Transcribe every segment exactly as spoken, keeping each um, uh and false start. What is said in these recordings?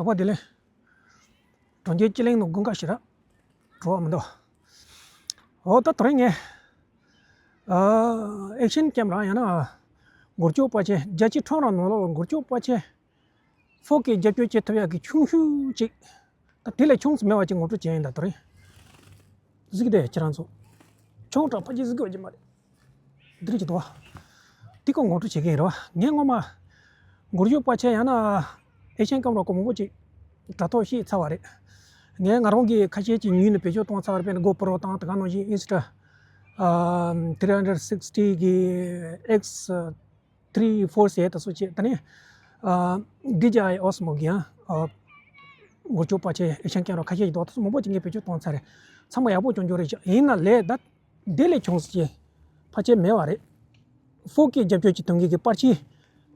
བ་དེ་ལས། གྲོང་ཁྱེར་སྤྱི་གླིང་ནང་དགུན་ཁ་ཞིག་ར། བྲོ་བ་མི་འདུག་འོ་ད་དེ་རིང་ངས། ཨ། ཨེག་ཤན་ཀེམ་ར་ཡང་ན། འགུལ་སྐྱོད་པར་ཆས་རྒྱལ་སྤྱིའི་ཁྲོམ་ར་ནང་ལོགས་ལ་འགུལ་སྐྱོད་པར་ཆས། ཕོར་ཀེ་རྒྱབ་སྐྱོར་བྱེད་ཐུབ་ཡག་གི་ཆུང་ཤོས་ཅིག་ད་དེ་ལས་ཆུང་ཙམ་མེད་པ་ཅིག་ངོ་སྤྲོད་བྱས་ཡིན་ད་དེ་རིང་། གཟིགས་དེ་ཁྱེད་རང་ཚོ། ཆུང་དྲགས་ཕ་གི་གཟིགས་དགོས་ཀྱི་མ་རེད། འདིར་གྱི་དོ། འདི་ཀོ་ངོ་སྤྲོད་བྱེད་ཀྱི་ཡིན་རེད་བ། ངས་སྔོན་མ། འགུལ་སྐྱོད་པར་ཆས་ཡང་ན། ཨེག་ཤན་ཀེམ་ར་ཀོ་མང་པོ་ཅིག་དྲ་ཐོག་ཤེས་ཚར་བ་རེད། ངས་ང་རང་གི་ཁ་ཤས་ཀྱི་ཉོས་ནས་བེད་སྤྱོད་གཏོང་ཚར་བ་རེད། དཔེར་ན་གོ་པོ་རོ་དང་དེ་ག་ནང་བཞིན་ཨིན་སི་ཊ། ཨ། ཐི་རི་ཧན་ཌེཌ་སིག་སི་ཊི་གི་ཨེག་སི་ཐི་རི་ཕོར་ཟེར་ད་སོ་བྱས་ད་ནི། ཨ། ཌི་ཇེ་ཨའི་ཨོ་སི་མོ་གི་ཡང་། ཨ། འགུལ་སྐྱོད་པར་ཆས་ཨེག་ཤན་ཀེམ་ར་ཁ་ཤས་ཀྱི་དོ་ད་སོ་མང་པོ་ཅིག་ངས་བེད་སྤྱོད་གཏོང་ཚར་རེད། ཚང་མ་ཡག་པོ་སྐྱོན་སྐྱོན་རེད་ཤག་ཡིན་ན་ལས་ད། འདི་ལས་ཆུང་ཙམ་ཅིག་ཕར་ཆེར་མེད་པ་རེད། ཕོར་ཀེ་རྒྱབ་སྐྱོར་གྱི་དོན་གྱི་པར་ཆས།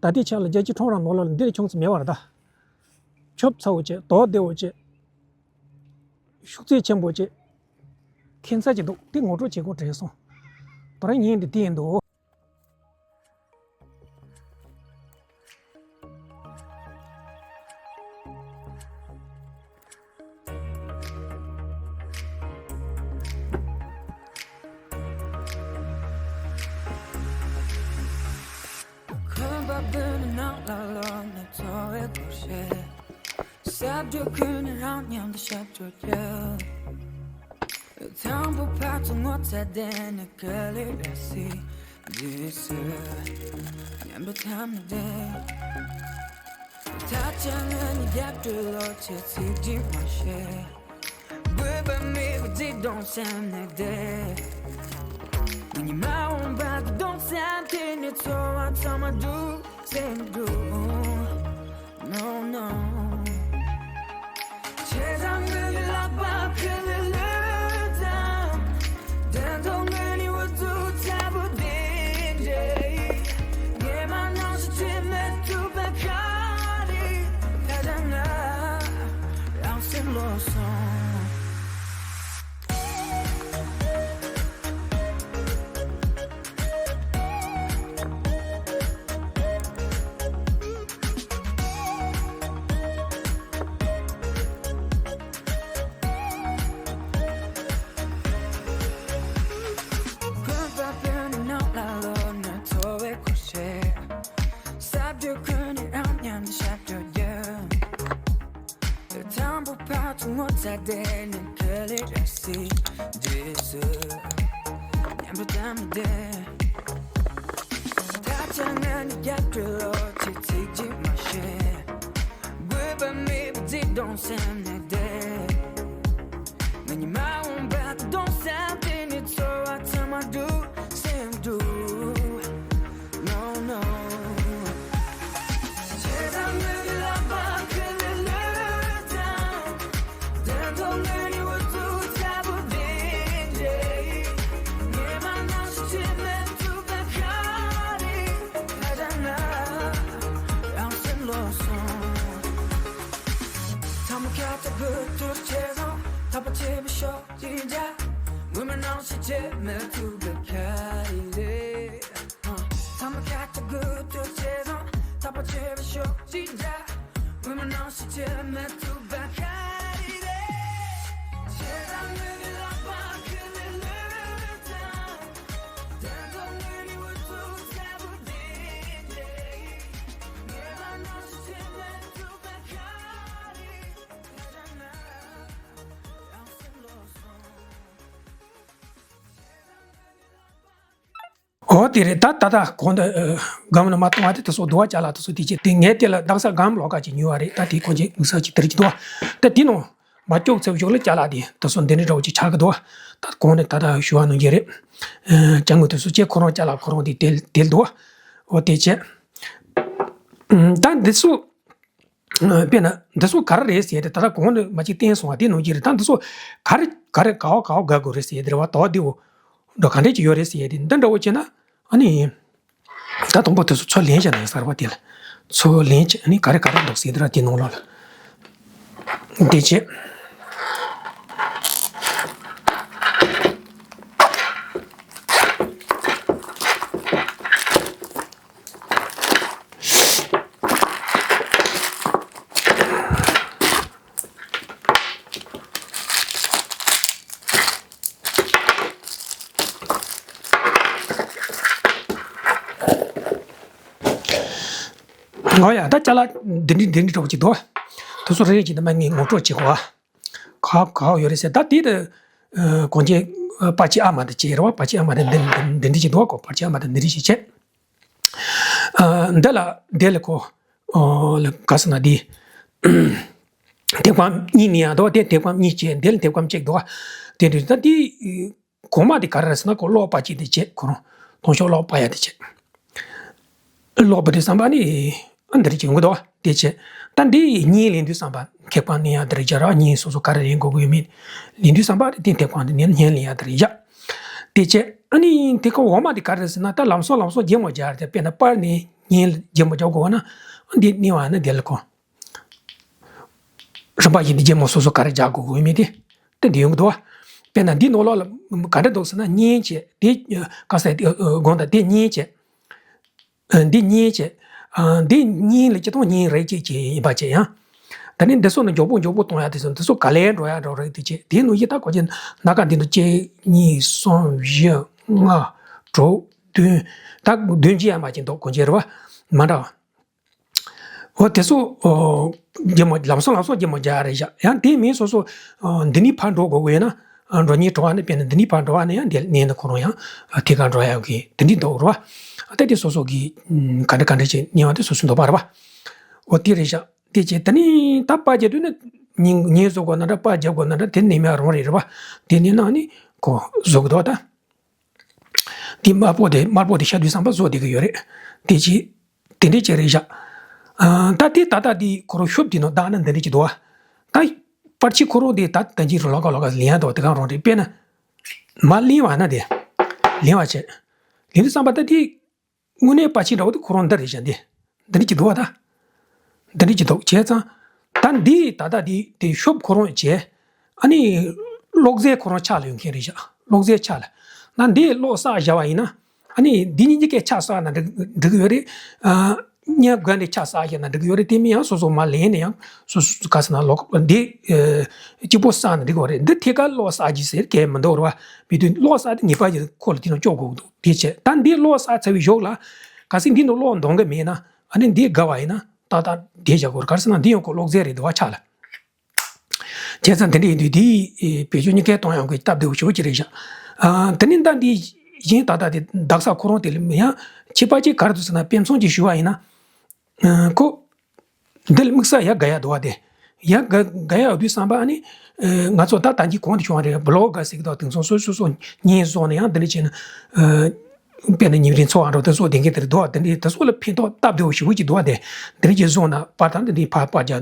ད་ལྟའི་ཆ་ལ་རྒྱལ་སྤྱིའི་ཁྲོམ་ར་ནང་ལོགས་ལ་འདི་ལས་ཆུང་ཙམ་མེད་པ་རེད་ད། ཁྱོབ་ཚ་བོ་བྱས། དོ་བདེ་བོ་བྱས། ཤུགས་ཚད་ཆེན་པོ་བྱས། ཁྱད་མཚར་ཅིག་འདུག་དེ་ངོ་སྤྲོད་བྱེད་དགོས་དྲན་སོང་། དོ་རིང་ཉིན་འདི་དེ་ཡིན་འདུག་ཁང་པ་བདུན་ནང་ལ་ལོག་ནས་འཚོ་བའི་སྒོར་གཞས། ས་རྒྱུ་ཁུལ་ནས་རང་མཉམ་དུ་ཞབས་བྲོ་རྒྱབ། དང་པོ་ཕར་ཚུར་ངོ་ཚ་བསྡད་ནས་ག་ལེར་ར་སི་རྗེས་སུ་ཉམས་པ་ཐམ་ནས་བསྡད། ད་ཆ་ང་ནི་རྒྱབ་སྐྱོར་ལོག་བྱེད་ཚིག་གཅིག་མ་བཤད། དགོས་པ་མེད་པ་ཅིག་གཏོང་བསམ་ནས་བསྡད། ང་ཉི་མ་འོང་བར་གཏོང་བསམ་དེ་ནི་ཚོར་བ་ཚང་མ་སྒྲུབ་སེམས་སྒྲུབ། No, no. བྱས་ཙང་ངའི་ལག་པ་ཁ་ལ་ལུད་དང་། དོན་དུ་ངའི་ནི་འུ་ཚུགས་ཚ་པོ་དེ་འདྲ། ངས་མ་ནང་ཞིག་བྱེད་མི་ཐུབ་པ་ག་རེ། ད་ལྟ་ང་རང་སེམས་ལོག་སོང་། དང་པོ་ཕར་ཚུར་ངོ་ཚ་བསྡད་ནས་ག་ལེར་ར་སི་རྗེས་སུ་ཉམས་པ་ཐམ་ནས་བསྡད། ད་ཆ་ང་ནི་རྒྱབ་སྐྱོར་ལོག་བྱེད་ཚིག་གཅིག་མ་བཤད། དགོས་པ་མེད་པ་ཅིག་གཏོང་བསམ་ནས་བསྡད། ང་ཉི་མ་འོང་བར་གཏོང་བསམ་དེ་ནི་ཚོར་བ་ཚང་མ་སྒྲུབ་སེམས་སྒྲུབ། No, no. བྱས་ཙང་ངའི་ལག་པ་ཁ་ལ་ལུད་དང་། དོན་དུ་ངའི་ནི་འུ་ཚུགས་ཚ་པོ་དེ་འདྲ། ངས་མ་ནང་ཞིག་བྱེད་མི་ཐུབ་པ་ག་རེ། ད་ལྟ་ང་རང་སེམས་ལོག་སོང་། ཐ་མ་ཁ་ཐག་གུ་ཐུར་བྱས་སོང་། ཐག་པ་ཆེ་བའི་ཤོག་ཅིག་འདྲ། སྔོན་མ་ནང་བཞིན་བྱེད་མི་ཐུབ་པ་ག་རེ་རེད། ཐ་མ་ཁ་ཐག་གུ་ཐུར་བྱས་སོང་། ཐག་པ་ཆེ་བའི་ཤོག་ཅིག་འདྲ། སྔོན་མ་ནང་བཞིན་བྱེད་མི་ཐུབ་པ་ག་རེ་རེད། བྱས་ཙང་ངའི་ལག་པ་ཁ་ལ་ལུད་དང་། དོན་དུ་ངའི་ནི་འུ་ཚུགས་ཚ་པོ་དེ་འདྲ། ངས་མ་ནང་བཞིན་བྱེད་མི་ཐུབ་པ་ག་རེ། ད་ལྟ་ང་རང་སེམས་ལོག་སོང་། འོ་དེ་རེད། ད་ད་ད་གོང་དུ་སྒམ་ནང་མ་གཏོང་བ་དེ་དེ་ཚོ་དུ་བ་ཅ་ལག་དེ་ཚོ་དེ་ཅི་དེ་ངས་དེ་ལ་རྡ་ས་སྒམ་ལོགས་ཀ་ཅིག་ཉོས་པ་རེད། ད་དེ་ཁོང་ཅིག་དམིགས་བསལ་ཅིག་དེ་རིགས་ཅིག་འདུག་ད་དེ་ནང་མ་ཅོག་ཚེ་བཞུགས་ལ་ཅ་ལག་དེ་དེ་ཚོ་འདི་འདྲ་འདྲ་བོ་ཅིག་ཆགས་ཀྱི་འདུག་ད་གོང་ནས་ད་ལྟ་ཞུ་བ་ནང་བཞིན་རེད། ཅ་དངོས་དེ་ཚོ་ཅེ་ཁོ་རང་ཅ་ལག་ཁོ་རང་དེ་དེ་དེ་འདུག་འོ་དེ་བྱས། ད་འདི་ཚོ། དཔེར་ན་འདི་ཚོ་ག་རེ་རེད་ཟེར་ཏེ་ད་ལྟ་གོང་ནས་མ་ཅིག་བསྟན་སོང་བ་དེ་ནང་བཞིན་རེད། ད་འདི་ཚོ་ག་རེ་ག་རེ་ག་བ་ག་བ་དགའ་དགོས་རེད་ཟེར་ཏེ་རེད་བ། དོ་བདེ་བོ་འགྲོ་ག་འདྲས་ཅིག་ཡོད་རེད་ཟེར་ཏེ་འདི་འདྲ་བོ་བྱས་ན་ཨ་ནི། ད་དང་པོ་དེ་ཚོ་ཚུར་ལེན་བྱས་ན་གསར་པ་དེ་ལ་ཚུར་ལེན་བྱས་ཨ་ནི་ག་རེ་ག་རེ་འདུག་ཟེར་ཏེ་ར་དེ་ནང་ལོགས་ལ་དེ་བྱས། ཨོ་ཡ། ད་ཅ་ལག་འདི་འདྲི་འདི་འདྲི་འདྲ་པོ་ཅིག་འདུག། དེ་ཚོ་རེ་རེ་བྱས་ནས་མ་ངས་ངོ་སྤྲོད་བྱེད་དགོས། ག་ག་ཡོད་རེད་ཟེར། ད་དེ་དུ་གོང་ཆེན་པ་ཅི་ཨ་མ་དེ་བྱས་རེད་བ། པ་ཅི་ཨ་མ་དེ་འདི་འདི་འདྲི་ཅིག་འདུག་གོ། པ་ཅི་ཨ་མ་དེ་འདི་འདྲི་ཅིག་བྱས། འདི་ལ་འདི་ལ་གོ། ག་ཟེར་ན་འདི། ཐེག་པ་གཉིས་ནི་ཡང་འདུག། དེ་ཐེག་པ་གཉིས་བྱས། འདི་ལ་ཐེག་པ་གཅིག་འདུག། དེ་འདྲ་ད་འདི། གོང་མ་དེ་ག་རེ་རེད་ཟེར་ན། ཁོ་ཀློག་པ་ཅིག་དེ་བྱས། ཁོ་རང་ལྟུང་ཤོག་ཀློག་པ་ཡ་དེ་བྱས། ཀློག་པ་དེ་བསམ་པ་ནི་ཨ་འདི་རེད་ཅིག་ཡོང་གི་འདུག། དེ་བྱས། ད་འདི་ཡི་གཉིས་ལེན་དུས་བསམ་པ། ཐེག་པ་ནི་ཡང་འདི་རེད་བྱས་ར། གཉིས་སོ་སོ་ག་རེ་ལེན་དགོས་ཀྱི་ཡོད་མེད་ལེན་དུས་བསམ་པ། དེ་ཐེག་པ་འདི་ནི་གཉིས་ལེན་ཡ་འདི་རེད་བྱས། དེ་བྱས། ཨ་ནི་དེ་ཁོ་འོག་མ་དེ་ག་རེ་རེད་ཟེར་ན། ད་ལམ་སང་ལམ་སང་རྒྱན་མ་སྦྱར་ཏེ། དཔེར་ན་པར་ནས་གཉིས་རྒྱན་མ་སྦྱར་དགོས་ན། ཨ་འདི་གཉིས་པ་ནི་དེ་ལ་གོ། རིམ་པ་བཞིན་དུ་རྒྱན་མ་སོ་སོ་ག་རེ་སྦྱར་དགོས་ཀྱི་ཡོད་མེད་དེ། དེ་འདི་ཡོང་གི་འདུག་བ། དཔེར་ན་འདི་ནང་ལོགས་ལ་ག་འདྲ་འདུག་ཟེར་ན། གཉིས་བྱས། དེ་ག་ཟེར། དེ་དགོངས་དག། དེ་གཉིས་བྱས། འདི་གཉིས་བྱས། འདི་གཉིས་ལ་སྤྱིར་བཏང་གཉིས་རེ་གཅིག་བྱས་ཡིན་པ་བྱས་ཡང་། ད་ནི་འདི་ཚོ་ནི་མགྱོགས་པོ་མགྱོགས་པོ་གཏོང་ཡ་དེ་ཚོ། འདི་ཚོ་ག་ལེར་འགྲོ་ཡ་འགྲོ་རེད། དེ་བྱས། དེ་ནང་བཞིན་ད་གོ་ཆེན་སྣ་ཁ་འདི་ནང་གཅིག་གཉིས་གསུམ་བཞི་ལྔ་དྲུག་བདུན། ད་བདུན་གཅིག་ཡ་མ་གཅིག་འདུག། གོ་ཆེན་རེད་བ། མ་འདྲ་བ། འོ་དེ་ཚོ་རྒྱན་མ་ལམ་སང་ལམ་སང་རྒྱན་མ་སྦྱར་རེད་བཞག། ཡང་དེ་མིན་སོ་སོ་འདི་ནས་ཕར་འགྲོ་དགོས་ཀྱི་ཡོད་ན། འགྲོ་སྙིང་བྲོ་བ་ནི། དཔེར་ན་འདི་ནས་ཕར་འགྲོ་བ་ནི་ཡང་འདི་ནས་ནི་ཁོ་རང་ཡང་ཐད་ཀར་འགྲོ་ཡག་གི་དེ་འདྲ་འདུག་རེད་བ། ད་དེ་སོ་སོ་གི་ག་འདྲ་ག་འདྲ་བྱས་ཉེ་བ་དེ་སོ་སོ་འདུག་པ་རེད་བ། འོ་དེ་རེད་བཞག། དེ་བྱས། དེ་ནས་ད་པར་རྒྱག་དུས་ནི་ཉིན་ཉིན་བཟོ་དགོས་ན་འདྲ། པར་རྒྱག་དགོས་ན་འདྲ། དེ་ནས་མ་རང་རེད་རེད་བ། དེ་ནས་ནང་ནས་ཁོ་བཟོ་གི་འདུག་ད། དེ་དམར་པོ་དེ་དམར་པོ་དེ་ཤར་དུས་བསམ་པ་བཟོ་བསྡད་ཀྱི་ཡོད་རེད། དེ་ཅི། དེ་འདྲས་ཅིག་རེད་བཞག། ཨ། ད་དེ་ད་ལྟ་དེ་ཁོ་རང་ཤོབ་དེ་ནང་བཏང་ན་འདི་འདྲས་ཅིག་འདུག་བ། ད་པར་ཆས་ཁོ་རང་དེ་ད་ད་ཅི་རུ་ལོག་ག་ལོག་ག་ལེན་ཡ་འདུག། དེ་གང་རུང་རེད། དཔེར་ན་མར་ལེན་པ་ན་དེ། ལེན་པ་བྱས། ལེན་དུས་བསམ་པ་ད་དེ། དངོས་གནས་པར་ཆས་འདྲ་བོ་དེ་ཁོ་རང་འདི་རེད་བཞག། འདི་འདི་འདྲ་ཅིག་འདུག་བ་ད། འདི་འདྲ་ཅིག་འདུག་བྱས་ཙང་། ད་འདི་ད་ལྟ་འདི་དེ་ཤོབ་ཁོ་རང་བྱས། ཨ་ནི་གློག་རྫས་ཁོ་རང་ཕྱག་ལ་ཡོད་མཁན་རེད་བཞག། གློག་རྫས་ཕྱག་ལ། ན་འདི་གློག་བསགས་བཞག་པ་ཡིན་ན། ཨ་ནི་འདི་གཉིས་ཀྱི་ཕྱག་བསགས་ན་འགྲིག་འགྲིག་གི་ཡོད་རེད། ཨ། མཉམ་དགའ་ནས་ཕྱག་བསགས་བཞག་ན་འགྲིག་གི་ཡོད་རེད། དེ་མིན་ཡང་སོ་སོ་མར་ལེན་ནས་ཡང་སོ་སོ་ག་ཟེར་ན་ལོག་འདི། ཨ། གཅིག་པོ་བསགས་ན་འགྲིག་གི་རེད། འདི་ཐད་ཀར་གློག་བསགས་ཀྱི་ཟེར་གལ་མི་འདུག་རེད་བ། མི་དུས་གློག་བསགས་དེ་ངེས་པར་གྱི་ཁོ་ལ་དེ་ནང་སྐྱོག་དགོས་འདུག། དེ་བྱས། ད་འདི་གློག་བསགས་ཚར་བའི་གཞུག་ལ། གལ་སྲིད་འདི་ནང་གློག་འདང་གི་མེད་ན། ཨ་ནི་འདི་དགའ་བ་ཡིན་ན་ཏག་ཏག་བསྡད་བཞག་དགོས་རེད། ག་རེ་ཟེར་ན་འདི་ཡང་ཁོ་གློག་རྫས་རེད་འདུག་བ། ཕྱག་ལ། བྱས་ཙང་དེ་འདྲ་ཡིན་དུས་འདི་བེད་སྤྱོད་གཉིས་ཀ་གཏོང་ཡག་གི་སྟབས་བདེ་པོ་ཞེ་པོ་ཅིག་རེད་བཞག། ཨ། དེ་ནས་ད་འདི་གཞན་ད་ལྟ་དེ་དག་ས་ཁོ་རང་དེ་ལ་ཡང་ཁྱད་པར་ཅིག་ག་རེ་འདུག་ཟེར་ན། དཔེ་མཚོན་ཅིག་ཞུ་བ་ཡིན་ན། ཨ། ཁོ། འདི་ལ་དམིགས་བསལ་ཡར་དགའ་ཡག་འདུག་བ་དེ། ཡར་དགའ་དགའ་ཡག་ཡོད་དུས་བསམ་པ། ཨ་ནི། ཨ། ང་ཚོ་ད་ད་གིན་གོང་དུ་བྱུང་བ་རེད། བི་ལོག་ག་ཟེར་གི་འདུག། དེང་སང་སོ་སོ་སོ་བརྙན་བཟོས་ནས་ཡང་འདི་འདྲ་བྱས་ན། ཨ། དཔེར་ན་ཉིན་རེའི་འཚོ་བ་འདྲ་བོ་དེ་ཚོ་བསྡད་མཁན་དེ་རེད་འདུག། དེ་འདྲའི་དེ་ཚོ་ལ་ཕན་ཐོགས་སྟབས་བདེ་པོ་ཞེ་པོ་ཅིག་འདུག་བ་དེ། འདི་འདྲ་ཅིག་བཟོས་ན་པར་དང་འདི་འདྲའི་ཕར་པར་རྒྱག་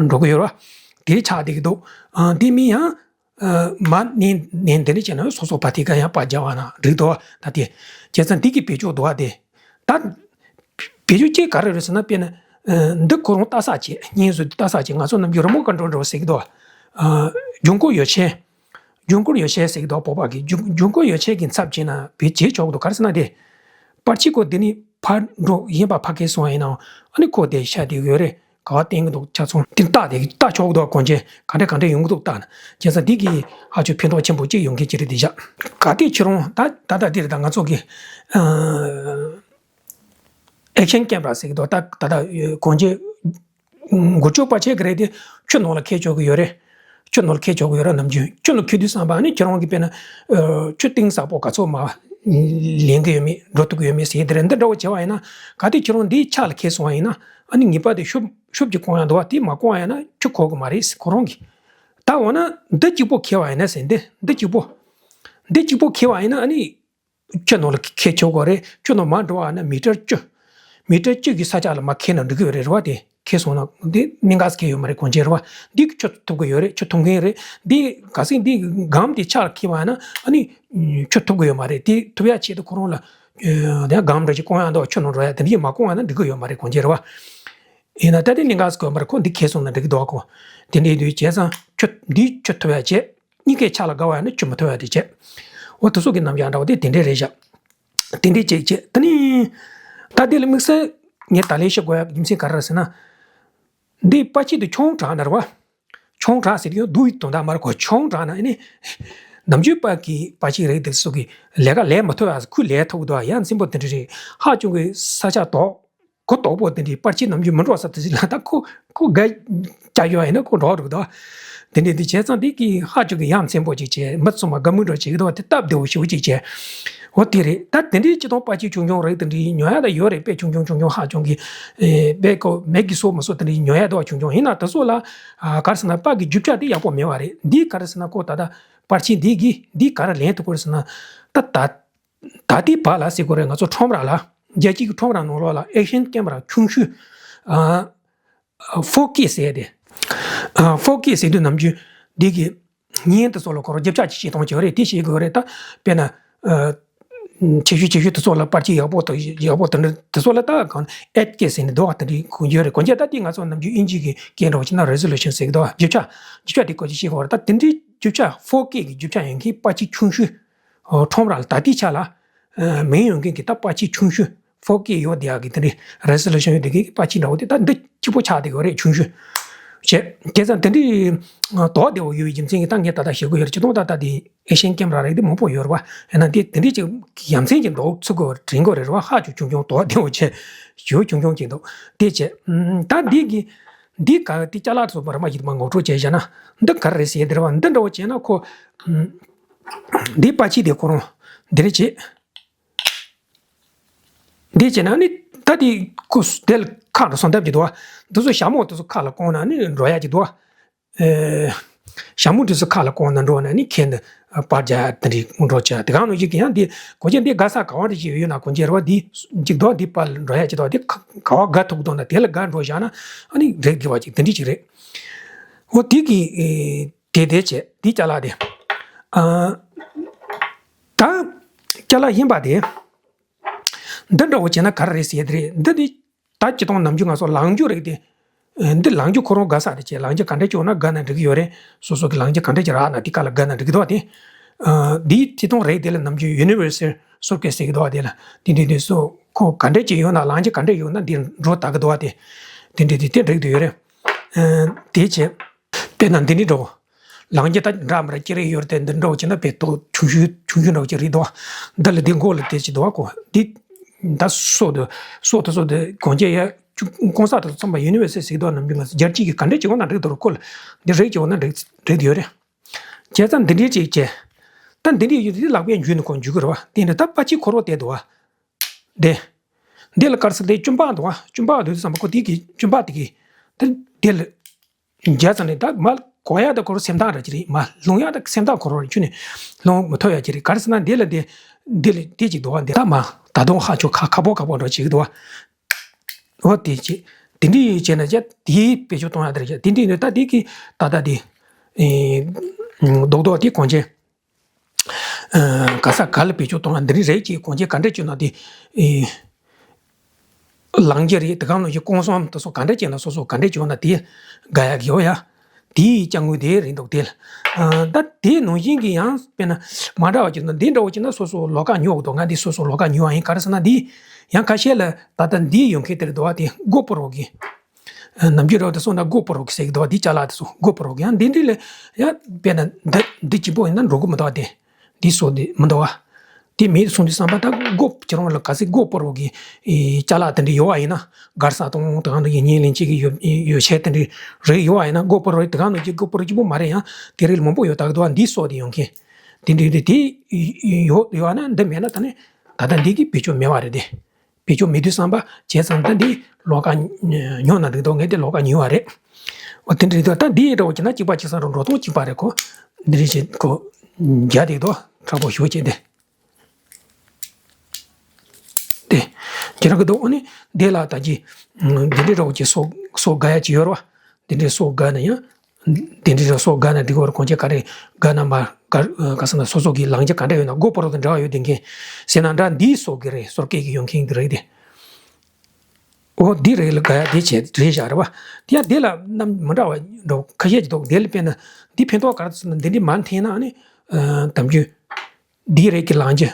འགྲོ་གི་ཡོད་རེད་བ། དེ་ཆགས་བསྡད་ཀྱི་འདུག། ཨ། དེ་མིན་ཡང་། ཨ། མར་ནས་ནས་འདི་འདྲ་བྱས་ན་སོ་སོ་པར་དེ་ག་ཡང་པར་རྒྱག་པ་ན་འགྲིག་འདུག་བ། ད་དེ། བྱས་ཙང་འདི་གི་བེད་སྤྱོད་འདུག་བ་དེ། ད། བེད་སྤྱོད་ཅིག་ག་རེ་རེད་ཟེར་ན། དཔེར་ན། ཨ། འདི་ཁོ་རང་ལྟ་ས་བྱས། བརྙན་བཟོས་དུས་ལྟ་ས་བྱས། ང་ཚོ་ནམ་རྒྱུན་རི་མོ་ག་འདྲ་འདྲ་བོ་ཟེར་གི་འདུག། ཨ། རྒྱུན་བཀོལ་ཡོ་བྱད། རྒྱུན་བཀོལ་ཡོ་བྱད་ཟེར་གི་འདུག། བོད་པ་གི་རྒྱུན་རྒྱུན་བཀོལ་ཡོ་བྱད་ཀྱི་ཚབ་བྱས་ན་བེད་སྤྱོད་ཆོག་གི་འདུག། ག་རེ་ཟེར་ན་དེ། པར་ཆས་ཁོ་འདི་ནས་ཕར་འགྲོ། གཞན་པ་ཕ་གིར་སོང་བ་ཡིན་ནའང་ཨ་ནི་ཁོ་དེ་ཤ་དེ་ཡོད་རེད། ག་བ་བསྟན་གི་འདུག། ཆ་ཚང་དེ་ལྟ་དེ་ལྟ་ཆོག་གི་འདུག། གོང་ཆེན་ག་འདྲ་ག་འདྲ་ཡོང་གི་འདུག་ལྟ་ན། བྱས་ཙང་འདི་གིས་ཧ་ཅང་ཕན་ཐོགས་ཆེན་པོ་གཅིག་ཡོང་མཁན་ཅིག་རེད་དེ་བཞག། གལ་ཏེ་ཁྱེད་རང་ད་ད་ལྟ་འདིར་ད་ང་ཚོ་གི། ཨ། ཨེག་ཤན་ཀེམ་ར་ཟེར་གི་འདུག། ད་ད་ལྟ་གོང་ཆེན་འགུལ་སྐྱོད་པར་ཆས་གི་རེད་དེ། ཆུ་ནང་ལ་འཁྱེར་ཆོག་གི་ཡོད་རེད། ཆུ་ནང་ལ་འཁྱེར་ཆོག་གི་ཡོད་རེད། ནམ་རྒྱུན་ཆུ་ནང་འཁྱེར་དུས་བསམ་པ། ཨ་ནི་ཁྱེད་རང་གི་དཔེར་ན། ཨ། ཆུ་གཏིང་ཟབ་པོ་ག་ཚོད་མར་ལེན་གི་ཡོད་མེད། འགྲོ་ཐུབ་ཀྱི་ཡོད་མེད་ཟེར་དེ་རེད། འདི་འདྲ་བོ་བྱས་པ་ཡིན་ན། གལ་ཏེ་ཁྱེད་རང་འདིའི་ཕྱག་ལ་འཁྱེར་སོང་བ་ཡིན་ན། ཨ་ནི་ངེས་པར་དུ་ཤོབ་ཤོབ་ཅིག་བསྐོང་ཡག་འདུག་བ། དེ་མ་བསྐོང་བ་ཡིན་ན་ཆུ་ཁོག་གི་མ་རེད་ཁོ་རང་གིས། ད་འོ་ན་འདི་གཅིག་པོ་འཁྱེར་བ་ཡིན་ན་ཟེར། འདི་འདི་གཅིག་པོ། འདི་གཅིག་པོ་འཁྱེར་བ་ཡིན་ན་ཨ་ནི། ཆུ་ནང་ལ་འཁྱེར་ཆོག་གི་རེད། ཆུ་ནང་མར་འགྲོ་བ་ན་མི་ཊར་བཅུ། མི་ཊར་བཅུ་གི་ས་ཆ་ལ་མར་འཁྱེར་ན་འགྲིག་གི་རེད་བ། དེ་འཁྱེར་སོང་ན་འདི་གནད་འགག་གང་ཡང་ཡོད་མ་རེད། གོང་ཆེན་རེད་བ། འདི་གི་ཆུ་ཐུབ་ཀྱི་ཡོད་རེད། ཆུ་ཐུབ་མཁན་རེད། འདི་གལ་སྲིད་འདི་སྒམ་དེ་ཕྱག་ལ་འཁྱེར་བ་ཡིན་ན་ཨ་ནི་ཆུ་ཐུབ་ཀྱི་ཡོད་མ་རེད། དེ་ཐུབ་ཡག་ཆེད་དུ་ཁོ་རང་ལ། ཨ། དེ་སྒམ་འདྲ་ཅིག་བསྐོང་ཡག་འདུག། ཆུ་ནང་འགྲོ་ཡག་དེ་འདྲ་ཅིག་མ་བསྐོང་བ་ན་འགྲིག་གི་ཡོད་མ་རེད། གོང་ཆེན་རེད་བ། ཡིན་ན་ད་དེ་གནད་འགག་གང་ཡང་ཡོད་མ་རེད། ཁོ་འདི་འཁྱེར་སོང་ན་འགྲིག་གི་འདུག་གོ། དེ་འདྲ་ཡིན་དུས་བྱས་ཙང་ཆུ་འདི་ཆུ་ཐུབ་ཡག་བྱས། གཉིས་ཀའི་ཆ་ལ་དགའ་བ་ཡང་ན་ཆུ་མི་ཐུབ་ཡག་དེ་བྱས། འོ་དེ་ཚོ་གི་རྣམ་གཞག་འདྲ་བོ་དེ་དེ་འདྲས་རེད་བཞག། དེ་འདྲས་བྱས་བྱས། དེ་ནས་ད་དེ་ལ་དམིགས་བསལ་ངས་ད་ལན་བཤད་དགོས་ཡག་རྒྱུ་མཚན་ག་རེ་རེད་ཟེར་ན། འདི་པར་ཆས་དེ་ཆུང་དྲགས་ནི་རེད་བ། ཆུང་དྲགས་ཟེར་གྱི་ཡོད་དུས་དོན་དག་མ་རེད་གོ། ཆུང་དྲགས་ན་ཨ་ནི་ནམ་རྒྱུན་པར་གྱི་པར་ཆས་རིགས་དེ་ཚོ་གི་ལས་ཀ་ལས་མི་ཐུབ་ཡག། ཁོས་ལས་ཐུབ་ཀྱི་འདུག། ཡ་མཚན་པོ་དེ་འདྲས་རེད། ཧ་ཅང་གི་ས་ཆ་དོག། གོ་དོག་པོ་དེ་འདྲའི་པར་ཆས་ནམ་རྒྱུན་མི་འགྲོ་ས་དེ་ཚོ་ལ་ད་ཁོ་ཁོ་དགའ་སྐྱ་ཡོད་ཡིན་ན་ཁོ་འགྲོ་རུག་དོ། དེ་འདྲའི་དེ་བྱས་ཙང་དེ་གི་ཧ་ཅང་གི་ཡ་མཚན་པོ་ཅིག་བྱས་མི་ཚང་མ་དགའ་མོས་འགྲོ་བྱེད་ཀྱི་འདུག་བ། དེ་སྟབས་བདེ་བོ་ཞེ་པོ་ཅིག་བྱས། འོ་དེ་རེད། ད་དེ་འདྲའི་སྤྱིར་བཏང་པར་ཆས་ཆུང་ཆུང་རིགས་དེ་འདྲའི་ཉོ་ཡ་ད་ཡོད་རེད། དཔེ་ཆུང་ཆུང་ཆུང་ཆུང་ཧ་ཅང་གི་ཨེ་དཔེ་ཁོ་མིག་གིས་གསོ་མི་གསོ་དེ་འདྲའི་ཉོ་ཡ་འདུག་བ། ཆུང་ཆུང་ཡིན་ན་དེ་ཚོ་ལ་ཨ་ག་རེ་ཟེར་ན་པར་གི་རྒྱུ་ཆ་དེ་ཡག་པོ་མེད་པ་རེད། འདི་ག་རེ་ཟེར་ན་ཁོ་ད་ལྟ་པར་ཆས་འདི་གི་འདི་ག་རེ་ལེན་ཐུབ་ཀྱི་རེད་ཟེར་ན། ད་ད་ད་ལྟའི་བར་ལ་ཟེར་དགོས་རེད། ང་ཚོ་ཁྲོམ་ར་ལ་རྒྱལ་སྤྱིའི་ཁྲོམ་ར་ནང་ལོགས་ལ་ཨེ་ཤན་ཀེམ་ར་ཆུང་ཤོས་ཨ་ཧྥོར་ཀེ་ཟེར་ཏེ། ཨ་ཧྥོར་ཀེ་ཟེར་དུས་ནམ་རྒྱུན་འདི་གི་བརྙན་དེ་ཚོ་ལ་ཁོ་རང་རྒྱབ་ཆ་ཅིག་བྱེད་སྟངས་ཅིག་ཡོད་རེད། དེ་བྱེད་དགོས་རེད། ད་དཔེར་ན་ཨ་ཆེ་ཤོས་ཆེ་ཤོས་དེ་ཚོ་ལ་པར་ཆས་ཡག་པོ་དང་ཡག་པོ་དེ་འདྲ་དེ་ཚོ་ལ་ད་གང་ཨེཆ་ཀེ་ཟེར་ནས་འདུག་བ། དེ་འདྲའི་གོན་རྒྱུ་ཡོད་རེད། གོན་རྒྱུ་ད་དེ་ང་ཚོ་ནམ་རྒྱུན་དབྱིན་ཇི་གི་སྐད་འདྲ་བོ་བྱས་ན་རེ་ཟོ་ལུ་ཤན་ཟེར་གི་འདུག་བ། རྒྱབ་ཆ་རྒྱབ་ཆ་དེ་གོན་རྒྱུ་བྱེད་དགོས་རེད། ད་དེ་འདྲའི་རྒྱབ་ཆ་ཧྥོར་ཀེ་གི་རྒྱབ་ཆ་ཡོད་མཁན་པར་ཆས་ཆུང་ཤོས། ཨོ། ཁྲོམ་ར་ལ་ད་ལྟའི་ཆ་ལ། ཨ་མིང་ཡོད་མཁན་གྱི་ད་པར་ཆས་ཆུང་ཤོས་ཧྥོར་ཀེ་ཡོད་བསྡད་ཡག་གི་དེ་འདྲའི་རེ་ཟོ་ལུ་ཤན་ཡོད་བསྡད་མཁན་གྱི་པར་ཆས་འདྲ་བོ་དེ་ད་འདི་གཅིག་པོ་ཆགས་བསྡད་ཡོད་རེད། ཆུང་ཤོས་བྱས། བྱས་ཙང་དེ་འདྲའི་ཨ་དོག་བདེ་བོ་ཡོད་པའི་རྒྱུ་མཚན་གྱིས་ད་ངས་ད་ལྟ་བཤད་དགོས་ཡོད་རེད། སྤྱིར་བཏང་ད་ལྟ་དེ་ཨེ་ཤན་ཀེམ་ར་རིགས་དེ་མང་པོ་ཡོད་རེད་བ། ཡིན་ན་དེ་དེ་འདྲའི་ཅིག་ཡ་མཚན་གྱི་མདོག་ཚུགས་དགོས་དྲན་དགོས་རེད་བ། ཧ་ཅང་ཆུང་ཆུང་དོག་བདེ་བོ་བྱས་ཞེ་པོ་ཆུང་ཆུང་ཅིག་འདུག་དེ་བྱས། ཨམ་ད་འདི་གི་འདི་ག་དེ་ཅ་ལག་ཚོ་བར་མ་ཞིག་མ་ངོ་སྤྲོད་བྱས་བཞག་ན། འདི་ག་རེ་རེད་ཟེར་དེ་རེད་བ། འདི་འདྲ་བོ་བྱས་ན་ཁོ། ཨམ། འདི་པར་ཆས་དེ་ཁོ་རང་འདི་རེད་བྱས། འདི་བྱས་ན་ནི་ད་དེ་ཁོ་དེ་ལ་ཁག་ཏུ་སོང་ཐབས་ཀྱི་འདུག་བ། འདི་ཚོ་ཞྭ་མོ་དེ་ཚོ་ཁ་ལ་བསྐོན་ན་ནི་འགྲོ་ཡག་གི་འདུག་བ། ཨེ། ཞྭ་མོ་དེ་ཚོ་ཁ་ལ་བསྐོན་ན་འགྲོ་ན་ནི་ཁྱེད་འདི་པར་རྒྱག་ཡག་དེ་འདྲའི་འགྲོ་བྱ་དེ་གང་ནང་བཞིན་གྱི་ཡང་འདི་གོན་ཆས་འདི་དགའ་ས་ག་བ་རེ་ཞིག་ཡོད་ན་གོན་ཆས་རེད་བ། འདི་འཇིག་ལྡོག་འདི་པར་འགྲོ་ཡག་ཅིག་འདུག་བ། འདི་ག་བ་དགའ་ཐུབ་འདུག་ན་དེ་ལ་དགའ་འགྲོ་བཞག་ན་ཨ་ནི་རེད་འདི་བ་ཅིག་དེ་འདྲའི་ཅིག་རེད། འོ་དེ་གི་ཨེ། དེ་དེ་བྱས་དེ་ཅ་ལག་དེ། ཨ། ད་ཅ་ལག་གཞན་པ་དེ། འདི་འདྲ་བོ་བྱས་ན་ག་རེ་རེད་ཟེར་དེ་རེད། འདི་དེ་ད་སྤྱིར་བཏང་ནམ་རྒྱུན་ང་ཚོ་ལག་འཇུ་རིགས་དེ། ཨ་འདི་ལག་འཇུ་ཁོ་རང་དགའ་ས་དེ་བྱས། ལག་འཇུ་ག་འདྲ་ཅིག་ཡོད་ན་དགའ་ན་འགྲིག་གི་ཡོད་རེད། སོ་སོ་གི་ལག་འཇུ་ག་འདྲ་ཅིག་རག་ན་དེ་ག་ལ་དགའ་ན་འགྲིག་གི་འདུག་བ་དེ། ཨ་འདིའི་སྤྱིར་བཏང་རིགས་དེ་ལ་ནམ་རྒྱུན་ཡུ་ནི་ཝར་སལ་སོར་ཀེ་ཟེར་གི་འདུག་བ་དེ་ལ། དེ་འདྲའི་དེ་སོ་ཁོ་ག་འདྲ་ཅིག་ཡོད་ན་ལག་འཇུ་ག་འདྲ་ཡོད་ན་འདི་འགྲོ་ད་གི་འདུག་བ་དེ། དེ་འདྲའི་དེ་དེ་འགྲིག་གི་ཡོད་རེད། ཨ་དེ་བྱས། དཔེར་ན་འདི་འདྲའི་འདྲ་བོ། ལག་འཇུ་ད་འདྲ་མི་འདྲ་ཅི་རིགས་ཡོད་རེད་དེ། འདི་འདྲ་བོ་བྱས་ན་དཔེ་ཏོག་ཆུང་ཤོས་ཆུང་ཤོས་འདྲ་བོ་ཅིག་རེད་འདུག་བ། འདི་ལ་འདི་མགོ་ལ་དེ་ཅིག་འདུག་བ་ཁོ། འདི་ད་སོ་དེ་སོ་དེ་སོ་དེ་གོན་ཆས་ཡ་ཅུ་གོང་ས་དེ་ཚོ་ཚང་མ་ཡུ་ནི་ཝར་སལ་ཟེར་གི་འདུག་བ། ནམ་རྒྱུན་ང་ཚོ་རྒྱལ་སྤྱི་གི་ག་འདྲས་ཅིག་འོང་ན་འགྲིག་འདུག་ར་ཁོ་ལ། འདི་རིགས་ཅིག་འོང་ན་འགྲིག་འགྲིག་གི་ཡོད་རེད། བྱས་ཙང་འདི་འདྲའི་ཅིག་བྱས། ད་འདི་འདྲའི་ཡོད་དུས་ལག་པས་འཇུས་ནས་ཁོ་འཇུ་གི་རེད་བ། དེ་འདྲ་ད་པར་ཆས་ཁོ་རང་དེ་འདུག་བ། དེ། འདི་ལ་ག་རེ་ཟེར། དེ་གཅུན་པག་འདུག་བ། གཅུན་པག་འདུག་དུས་ཙམ་པ་ཁོ་དེ་གི་གཅུན་པག་དེ་གི། དེ་དེ་ལ། རྒྱག་ཙམ་ནས་ད་མར་གོག་ཡག་ད་ཁོ་རང་སེམས་ཐག་ར་ཅིག་རེད། མར་ལྷུང་ཡག་ད་སེམས་ཐག་ཁོ་རང་རེད། ཁྱོན་ནས་ལྷུང་མི་ཐུབ་ཡག་ཅིག་རེད། ག་རེ་ཟེར་ན་འདི་ལ་འདི་འདི་ལ་འདི་ཅིག་འདུག་བ། འདི་ད་མར་ད་དུང་ཧ་ཅང་ཁ་ཁ་པོ་ཁ་པོ་འདྲ་ཅིག་འདུག་བ། འོ་དེ་ཅིག་དེ་འདྲ་བྱས་ན་ཅིག་དེའི་བེད་སྤྱོད་གཏོང་ཡག་དེ་རེད་ཅིག་དེ་འདྲ་ཡིན་དུས་ད་འདི་གི་ད་ལྟ་དེ་ཨེ་རྡོག་རྡོག་དེ་གོན་ཆས། ཨ་ག་ས་ག་ལ་བེད་སྤྱོད་གཏོང་བ་འདི་རིགས་རེད་ཅེས་གོན་ཆས་ག་འདྲ་བྱུང་ན་དེ། ཨེ། ལག་འཁྱེར་རེད། དེ་གང་ལོ་ཞིག་སྐུ་གཟུགས་དེ་ཚོ་ག་འདྲ་བྱས་ན་སོ་སོ་ག་འདྲ་བྱུང་ན་དེ་དགའ་ཡག་ཡོད་ཡ། དེའི་ཅ་དངོས་དེ་རེད་འདུག་དེ་ལ། ཨ་ད་དེ་ནང་བཞིན་གྱི་ཡང་དཔེར་ན་མ་འདྲ་བ་བྱུང་ན་འདི་འདྲ་བོ་བྱུང་ན་སོ་སོ་ལོགས་ཀ་ཉོ་འདུག་ང་འདི་སོ་སོ་ལོགས་ཀ་ཉོ་བ་ཡིན། ག་རེ་ཟེར་ན་འདི་ཡང་ཁ་ཤས་ལ་ད་ལྟ་འདི་ཡོང་མཁན་དེ་རེད་འདུག་བ། དེ་གོ་པོ་རོ་གི། ནམ་རྒྱུན་རོ་དེ་སོང་ན་གོ་པོ་རོ་གི་ཟེར་གི་འདུག་བ། འདི་ཅ་ལག་དེ་ཚོ་གོ་པོ་རོ་གི་ཡང་འདི་འདྲ་ལ་ཡ་དཔེར་ན་འདི་འདི་གཅིག་པོ་ཡིན་ན་འགྲོ་གི་མི་འདུག་བ། དེ་འདི་སོ་འདི་མི་འདུག་བ། དེ་མེད་སོང་དུས་ཙམ་པ་ད་གོ་ཁྱེད་རང་ལ་ག་ཚད་གོ་པོ་རོ་གི་ཨེ་ཅ་ལག་དེ་འདྲ་ཡོད་བ་ཡིན་ན། གར་ས་དང་དེ་གང་དུ་ཡིན་ཉིན་ལེན་བྱེད་ཀྱི་ཡོད་ཡོད་བྱས་དེ་འདྲ་རེ་ཡོད་བ་ཡིན་ན། གོ་པོ་རོ་དེ་གང་དུ་ཀྱི་གོ་པོ་རོ་གཅིག་པོ་མ་རེད། ཡང་དེ་རིགས་མང་པོ་ཡོད་ད་གི་འདུག་བ། འདི་སོ་དེ་ཡོང་མཁན་དེ་འདྲ་དེ་དེ་ཡོད་ཡོད་ན་འདི་མེད་ན་ད་ནི་ད་ལྟ་འདི་གི་བེད་སྤྱོད་མེད་བ་རེད་དེ། བེད་སྤྱོད་མེད་དུས་ཙམ་པ་བྱས་ཙང་ད་འདི་ལོགས་ཀ་ཉོ་ན་འགྲིག་འདུག་ངས་འདི་ལོགས་ཀ་ཉོས་པ་རེད། འོ་དེ་འདྲ་རེད་འདུག་ད་འདི་འདྲ་བོ་བྱས་ན་གཅིག་པ་གཅིག་ས་རུ་འགྲོ་སྟངས་གཅིག་པ་རེད། ཁོ་འདི་རེད་བྱས་ཁོ་རྒྱ་དེ་འདུག་དྲག་པོ་ཞུ་བྱས་ཏེ། དེ་ཁྱེད་རང་གི་འདུག་འོ་ནི་འདི་ལ་ད་ཅི་འདི་འདྲ་འདྲ་བོ་བྱས་སོ་སོ་དགའ་ཡ་ཅིག་ཡོད་རེད་བ། འདི་འདྲ་སོ་དགའ་ན་ཡང་། དེ་འདྲའི་ར་སོ་དགའ་ན་འགྲིག་གི་རེད། གོན་ཆས་ག་རེ་དགའ་ན་མ་དགའ་ག་ཟེར་ན་སོ་སོ་གི་ལག་ཆ་ག་འདྲ་ཡོད་ན་གོ་པོ་རོ་དང་འདྲ་བ་ཡོད་དེ་མཁན་ཟེར་ན་འདྲ་འདིའི་སོ་གི་རེད། སོར་སྐད་ཀྱི་ཡོང་མཁན་གྱི་རེད་དེ། འོ་འདི་རེད་ལ་དགའ་ཡ་དེ་བྱས་རེད་བཞག་རེད་བ། དེ་ཡང་དེ་ལ་རྣམ་མི་འདྲ་བ་འདྲ་ཁ་ཤས་ཀྱི་འདུག་དེ་ལ་དཔེར་ན་འདི་ཕན་ཐོགས་ག་རེ་ཟེར་ན་འདི་འདྲའི་མ་འཐེན་ན་ནི་དམ་རྒྱུན། འདིའི་རིགས་ཀྱི་ལག་ཆ་